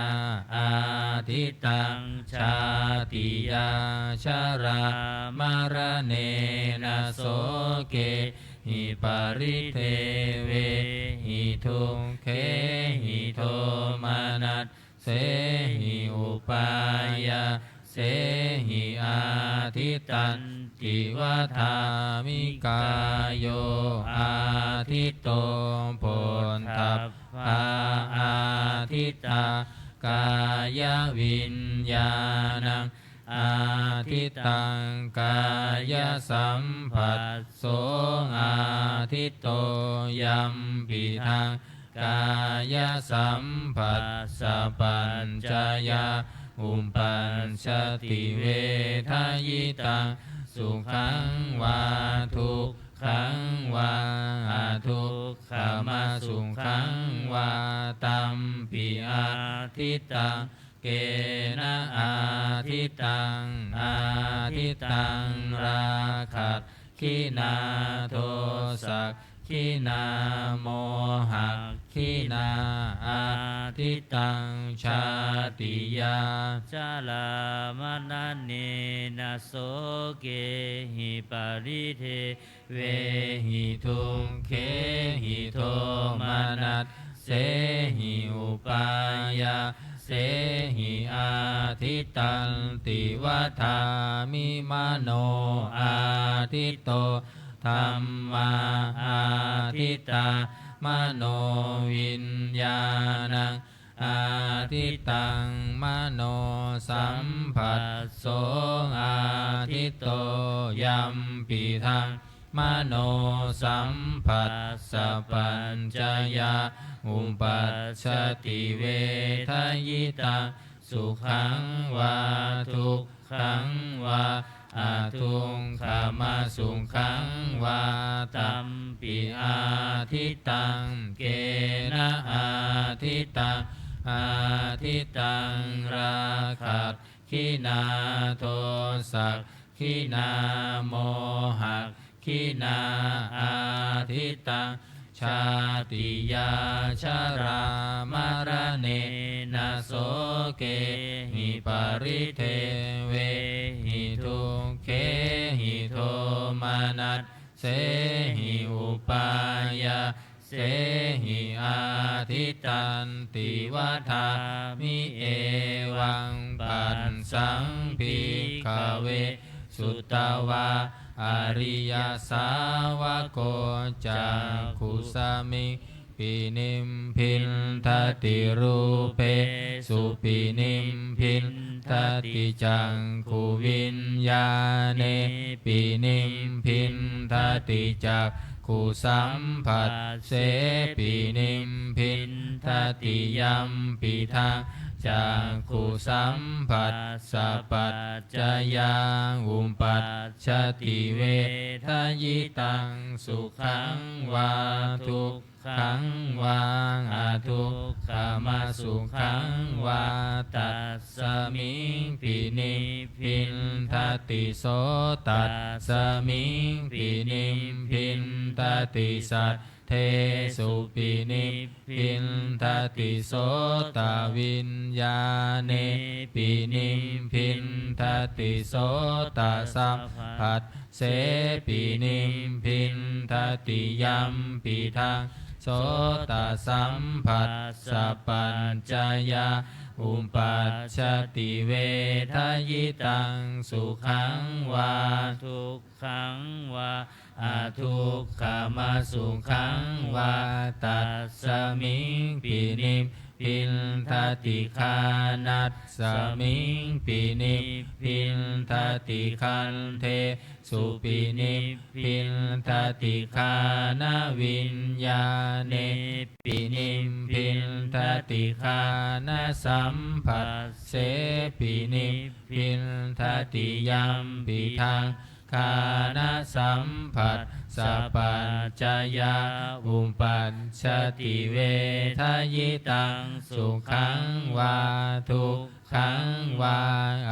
Ādittaṃ jātiyā jarāmaraṇena sokehi paridevehi dukkhehi domanas sehi upāyāsehi ādittanti vadāmi. Kāyo āditto, phoṭṭhabbā ādittā, kāyaviññāṇaṃ ādittaṃ, kāyasamphas so āditto, yampidaṃ kāyasamphassapaccayā uppajjati vedayitaṃ sukhaṃ vā dukkhaṃ vā adukkhamasukhaṃ vā, tampi ādittaṃ. Kena ādittaṃ? Ādittaṃ rāgagginā dosaggin ginā mohagginā ādittaṃ jātiyā jarāmaraṇena sokehi paridevehi dukkhehi domanassehi upāyāsehi ādittanti vadāmi. Mano āditto dhammā ādittā manoviññāṇaṃ ādittaṃ manosamphasso āditto. Yampidaṃ manosamphassapaccayā uppajjati vedayitaṃ sukhaṃ vā dukkhaṃ vā adukkhamasukhaṃ vā tampi ādittaṃ. Kena ādittaṃ? Ādittaṃ rāgagginā dosagginā mohagginā ādittaṃ jātiyā jarāmaraṇena sokehi paridevehi dukkhehi domanassehi upāyāsehi ādittanti vadāmi. Evaṃ passaṃ bhikkhave sutavā ariyasāvako cakkhusmiṃ pi nibbindati, rūpesu pi nibbindati, cakkhuviññāṇe pi nibbindati, cakkhusamphassepi nibbindati. Yampidaṃ cakkhusamphassapaccayā uppajjati vedayitaṃ sukhaṃ vā duk khaṃ vā adukkhamasukhaṃ vā, tasmiṃ pi nibbindati. Sotasmiṃ pi nibbindati, saddhesu pi nibbindati, sotaviññāṇe pi nibbindati, sotasamphas sepi nibbindati. Yampidaṃ sotasamphassapaccayā uppajjati vedayitaṃ sukhaṃ vā dukkhaṃ vā adukkhamasukhaṃ vā, tasmiṃ pi nib bindati. Ghānasmiṃ pi nibbindati, gandhesu pi nibbindati, ghānaviññāṇe pi nibbindati, ghānasamphassepi nibbindati. Yampidaṃ ghānasamphassapaccayā uppajjati vedayitaṃ sukhaṃ vā dukkhaṃ vā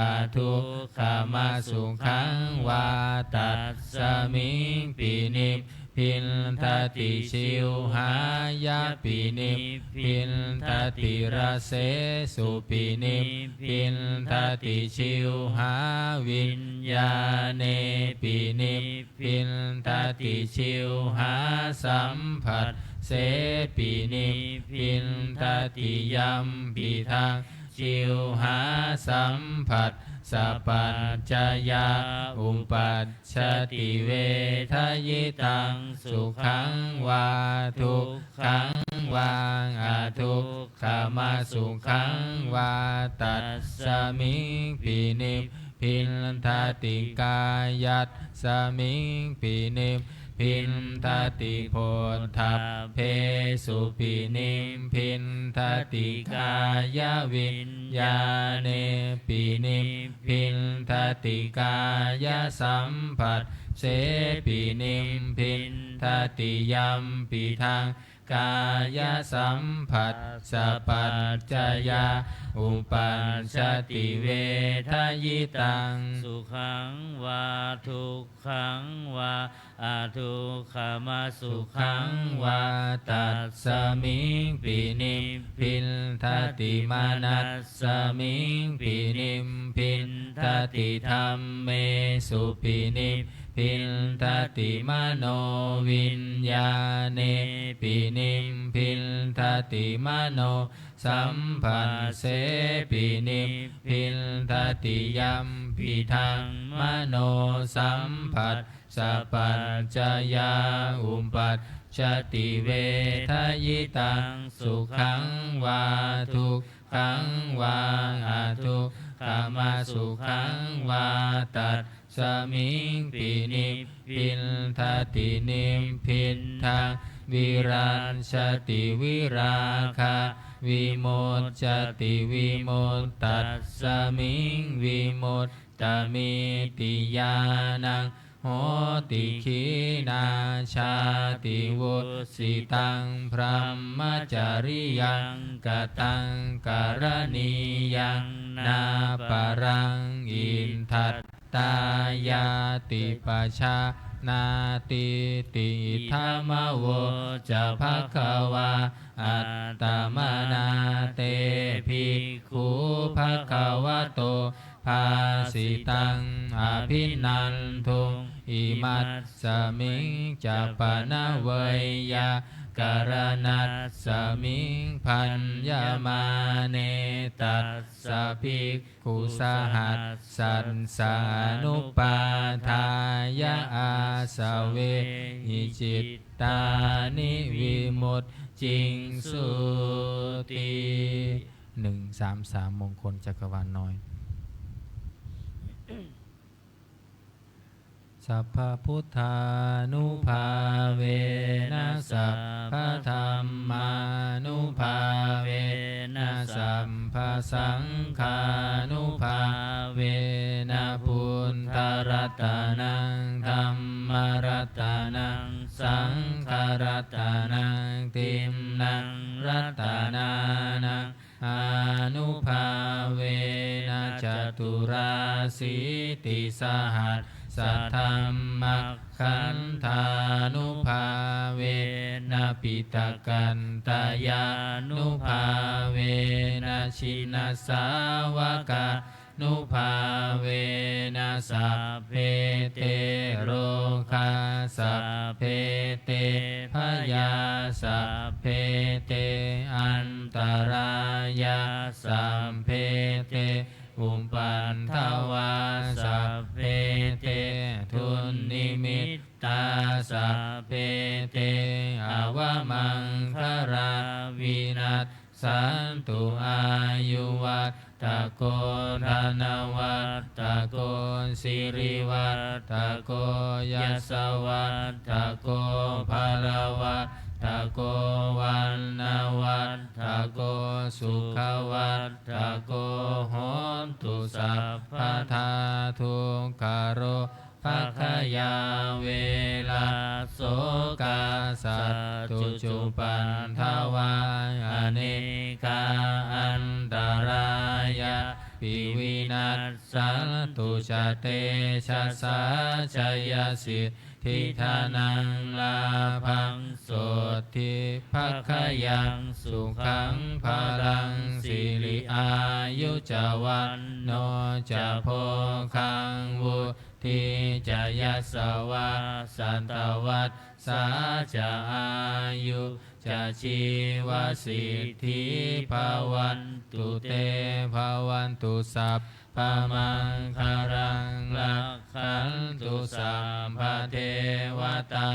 adukkhamasukhaṃ vā, tasmiṃ pi nibbindati. Jivhāya pi nibbindati, rasesu pi nibbindati, jivhāviññāṇe pi nib bindati, jivhāsamphassepi nibbindati. Yampidaṃ jivhāsamphassapaccayā uppajjati vedayitaṃ sukhaṃ vā dukkhaṃ vā adukkhamasukhaṃ vā, tasmiṃ pi nib bindati. Kāyasmiṃ pi nibbindati, phoṭṭhabbesu pi nibbindati, kāyaviññāṇe pi nibbindati, kāyasamphas sepi nibbindati. Yampidaṃ kāyasamphassapaccayaṃ uppajjati vedayitaṃ sukhaṃ vā dukkhaṃ vā adukkhamasukhaṃ vā, tasmiṃpi nibbindati. Manasmiṃpi nibbindati. Dhammesupi nibbindati. Manoviññāṇepi nibbindati. Manosamphasse pi nibbindati. Yampidaṃ manosamphassapaccayā uppajjati vedayitaṃ sukhaṃ vā dukkhaṃ vā adukkhamasukhaṃ vā, tasmiṃpi nibbindati. Nibbindaṃ virajjati virāgā vimuccati vimuttassa miṃ vimuttamitti ñāṇaṃ hoti. Khīṇā jāti, vusitaṃ brahmacariyaṃ, kataṃ karaṇīyaṃ nāparaṃ itthattāyāti pajānātīti. Idamavoca bhagavā. Attamanā te bhikkhū bhagavato bhāsitaṃ abhinanduṃ. Imasmiñca pana veyyākaraṇasmiṃ bhaññamāne tassa bhikkhusahassassa anupādāya āsavehi cittāni vimucciṃsūti. หนึ่งสามสาม มงคลจักรวาลน้อย Sabbabuddhānubhāvena sabbadhammānubhāvena sabbasaṅghānubhāvena buddharatanaṃ dhammaratanaṃ saṅgharatanaṃ tiṇṇaṃ ratanānaṃ ānubhāvena caturāsītisahassadhammakkhandhānubhāvena piṭakattayānubhāvena jinasāvakā nubhāvena sabbe te rogā sabbe te bhayā sabbe te antarāyā sabbe te upaddavā sabbe te dunnimittā sabbe te avamaṅgalā vinassantu. Āyuvaḍḍhako dhanavaḍḍhako sirivaḍḍhako yasavaḍḍhako balavaḍḍhako vaṇṇavaḍḍhako sukhavaḍḍhako hotu sabbadā. Dukkharoga bhayā verā sokā sattu cupaddavā anekā antarāyāpi vinassantu ca tejasā. Jayasiddhi dhanaṃ lābhaṃ sotthi bhāgyaṃ sukhaṃ balaṃ siri āyu ca vaṇṇo ca bhogaṃ vuḍ ḍhī ca yasavā satavassā ca āyū ca jīvasiddhī bhavantu te. Bhavatu sabbamaṅgalaṃ rakkhantu sabbadevatā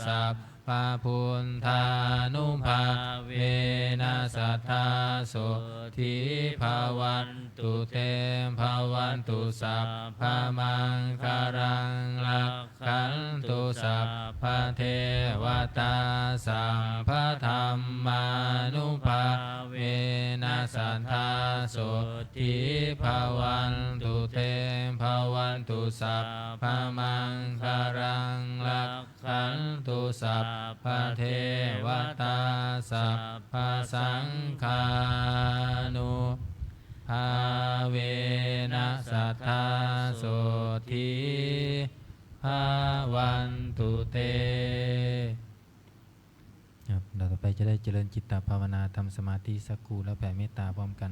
sabba sabbabuddhānubhāvena sadā sotthī bhavantu te. Bhavantu sabbamaṅgalaṃ, rakkhantu sabbadevatā, sabbadhammānubhāvena sadā sotthī bhavantu te. Bhavantu sabbamaṅgalaṃ, rak khantu sabbadevatā, sabbasaṅghānubhāvena sadā sotthī bhavantu te. ครับ เราต่อไปจะได้เจริญจิตตภาวนา ทำสมาธิสักครู่ แล้วแผ่เมตตาพร้อมกัน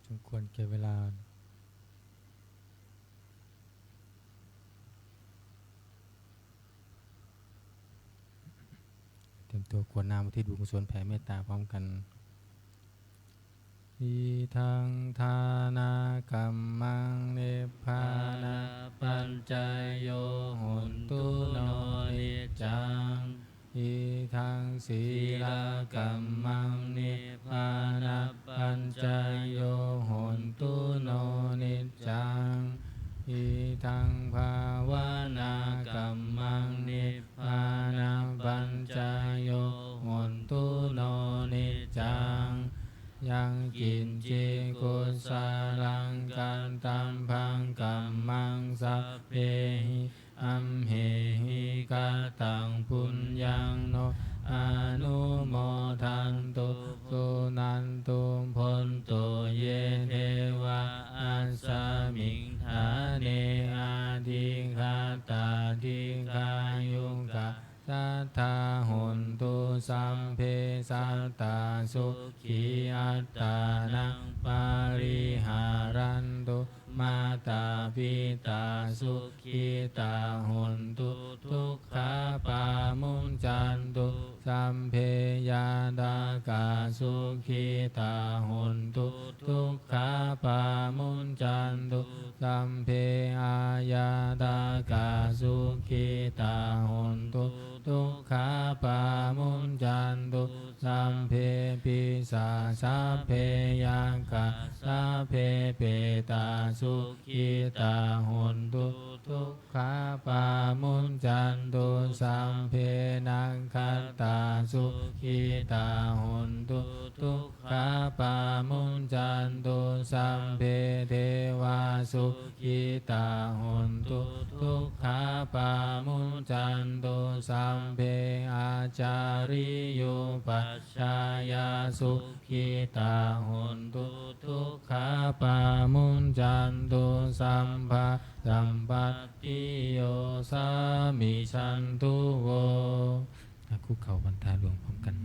สมควรแก่เวลา เตรียมตัวกรวดน้ำอุทิศบุญกุศลแผ่เมตตาพร้อมกัน Idaṃ dānakammaṃ nibbānapaccayo hontu no niccaṃ. Idaṃ sīlakammaṃ nibbānapaccayo hontu no niccaṃ. Idaṃ bhāvanākammaṃ nibbānapaccayo hontu no niccaṃ. Yaṃ kiñci kusalaṃ kattabbaṃ kammaṃ sabbehi amhehi kataṃ puññaṃ no anumodantu suṇantu bhonto ye devā asmiṃ ṭhāne adhigatā dīghāyukā sadā hontu sabbe sattā sukhī attānaṃ pariharantu. Mātā pitā sukhitā hontu dukkhā pamuñcantu. Sabbe ñātakā sukhitā hontu dukkhā pamuñcantu. Sabbe aññātakā sukhitā hontu dukkhā pamuñcantu. Sabbe pisā sabbe yakkhā sabbe petā sukhitā hontu dukkhā pamuñcantu. Sabbe nakkhattā sukhitā hontu dukkhā pamuñcantu. Sabbe devā sukhitā hontu dukkhā pamuñcantu. Sabbe ācariyūpaññāya sukhitā hontu dukkhā pamuñcantu. Sabbā sampattiyo samijjhantu vo. อ่ะ คุกเข่าวันทาหลวงพร้อมกัน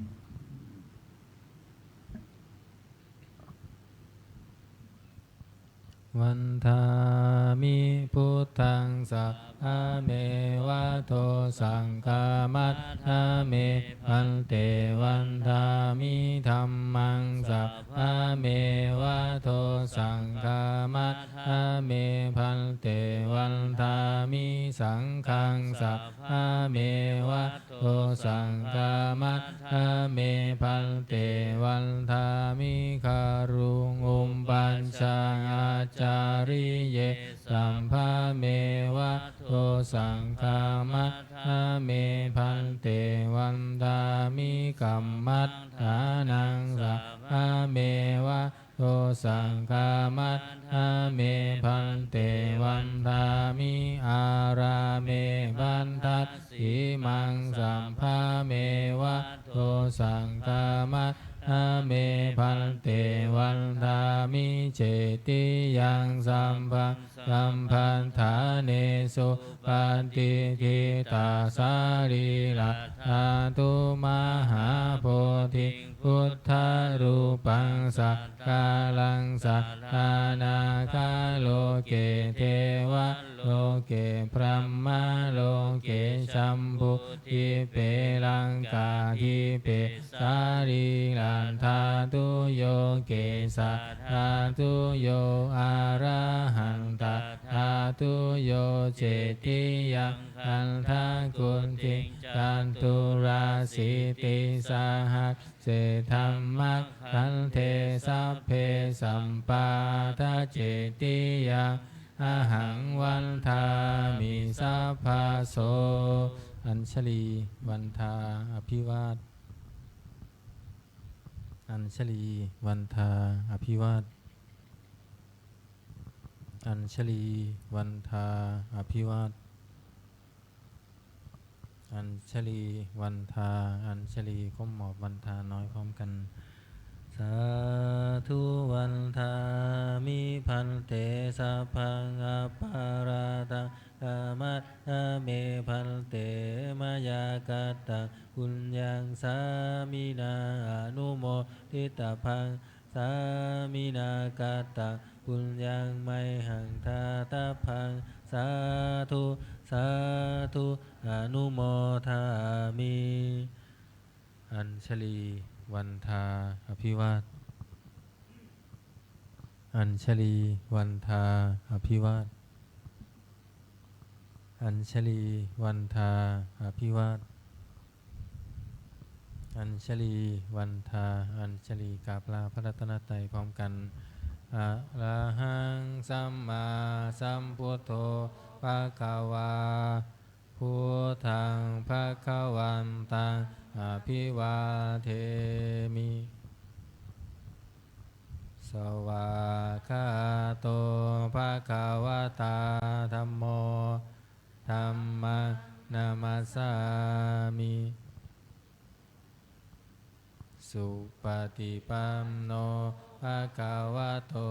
Vandāmi buddhaṃ sabbameva dosaṃ khamatha me bhante. Vandāmi dhammaṃ sabbameva dosaṃ khamatha me bhante. Vandāmi saṅghaṃ sabbameva dosaṃ khamatha me bhante. Vandāmi guruṃ upajjhāyācariye sabbameva dosaṃ khamatha me bhante. Vandāmi kammaṭṭhānaṃ sabbameva dosaṃ khamatha me bhante. Vandāmi ārāme bandhasīmaṃ sabbameva dosaṃ khamatha me bhante. Vandāmi cetiyaṃ sabbaṃ sabbaṭṭhānesu patiṭṭhitā sarīradhātu mahābodhiṃ buddharūpaṃ sakkāraṃ sadā nāgā loke devā loke brahmā loke jambudīpe laṅkādīpe sarīradhātuyo kesadhātuyo arahantaṃ dhātuyo cetiyaṃ gandhakuṭiṃ caturāsītisahassi dhammakkhandhe sabbe sabbāta cetiyaṃ ahaṃ vandāmi sabbaso. Añjalī vandā abhivād. Añjalī vandā abhivād. Añjalī vandā abhivād. Añjalī vandā. Añjalī ก้มหมอบวันทาน้อยพร้อมกัน Sādhu vandāmi bhante, sabbaṃ aparādhaṃ khamatha me bhante, mayā kataṃ puññaṃ sāminā anumoditabbaṃ, sāminā kattaṃ puññaṃ mayhaṃ dātabbaṃ. Sādhu, sādhu, anumodāmi. Añjalī vandā abhivād. Añjalī vandā abhivād. Añjalī vandā abhivād. Añjalī vandā añjalī. กราบลาพระรัตนตรัยพร้อมกัน Arahaṃ sammāsambuddho bhagavā. Buddhaṃ bhagavantaṃ abhivādemi. Svākkhāto bhagavatā dhammo. Dhammaṃ namassāmi. Supaṭipanno bhagavato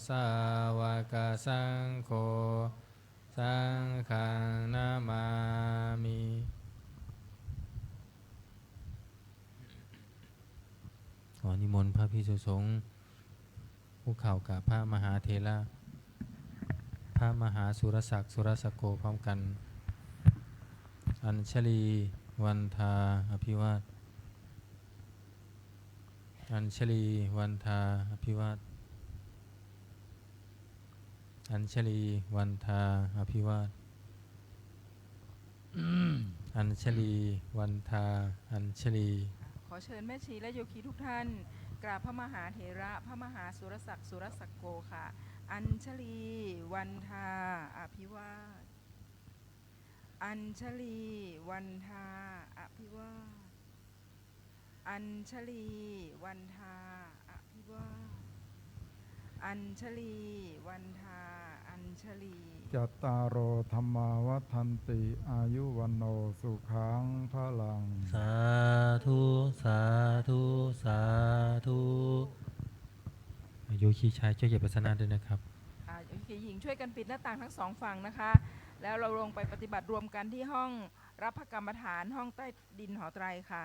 sāvakasaṅgho. Saṅghaṃ namāmi. ขอนิมนต์พระภิกษุสงฆ์คุกเข่ากับพระมหาเถระ พระมหาสุรศักดิ์ สุรศักโก พร้อมกัน Añjalī vandā abhivād. Añjalī vandā abhivād. Añjalī vandā abhivād. Añjalī vandā añjalī. ขอเชิญแม่ชีและโยคีทุกท่าน กราบพระมหาเถระ พระมหาสุรศักดิ์ สุรศักโก ค่ะ Añjalī vandā abhivād. Añjalī vandā abhivād. Añjalī vandā abhivād. Añjalī vandā añjalī. Cattāro dhammā vaḍḍhanti, āyu vaṇṇo sukhaṃ balaṃ. Sādhu, sādhu, sādhu. โยคีชายช่วยเก็บอาสนะด้วยนะครับ อ่า โยคีหญิงช่วยกันปิดหน้าต่างทั้งสองฝั่งนะคะ แล้วเราลงไปปฏิบัติรวมกันที่ห้องรับพระกรรมฐาน ห้องใต้ดินหอไตรค่ะ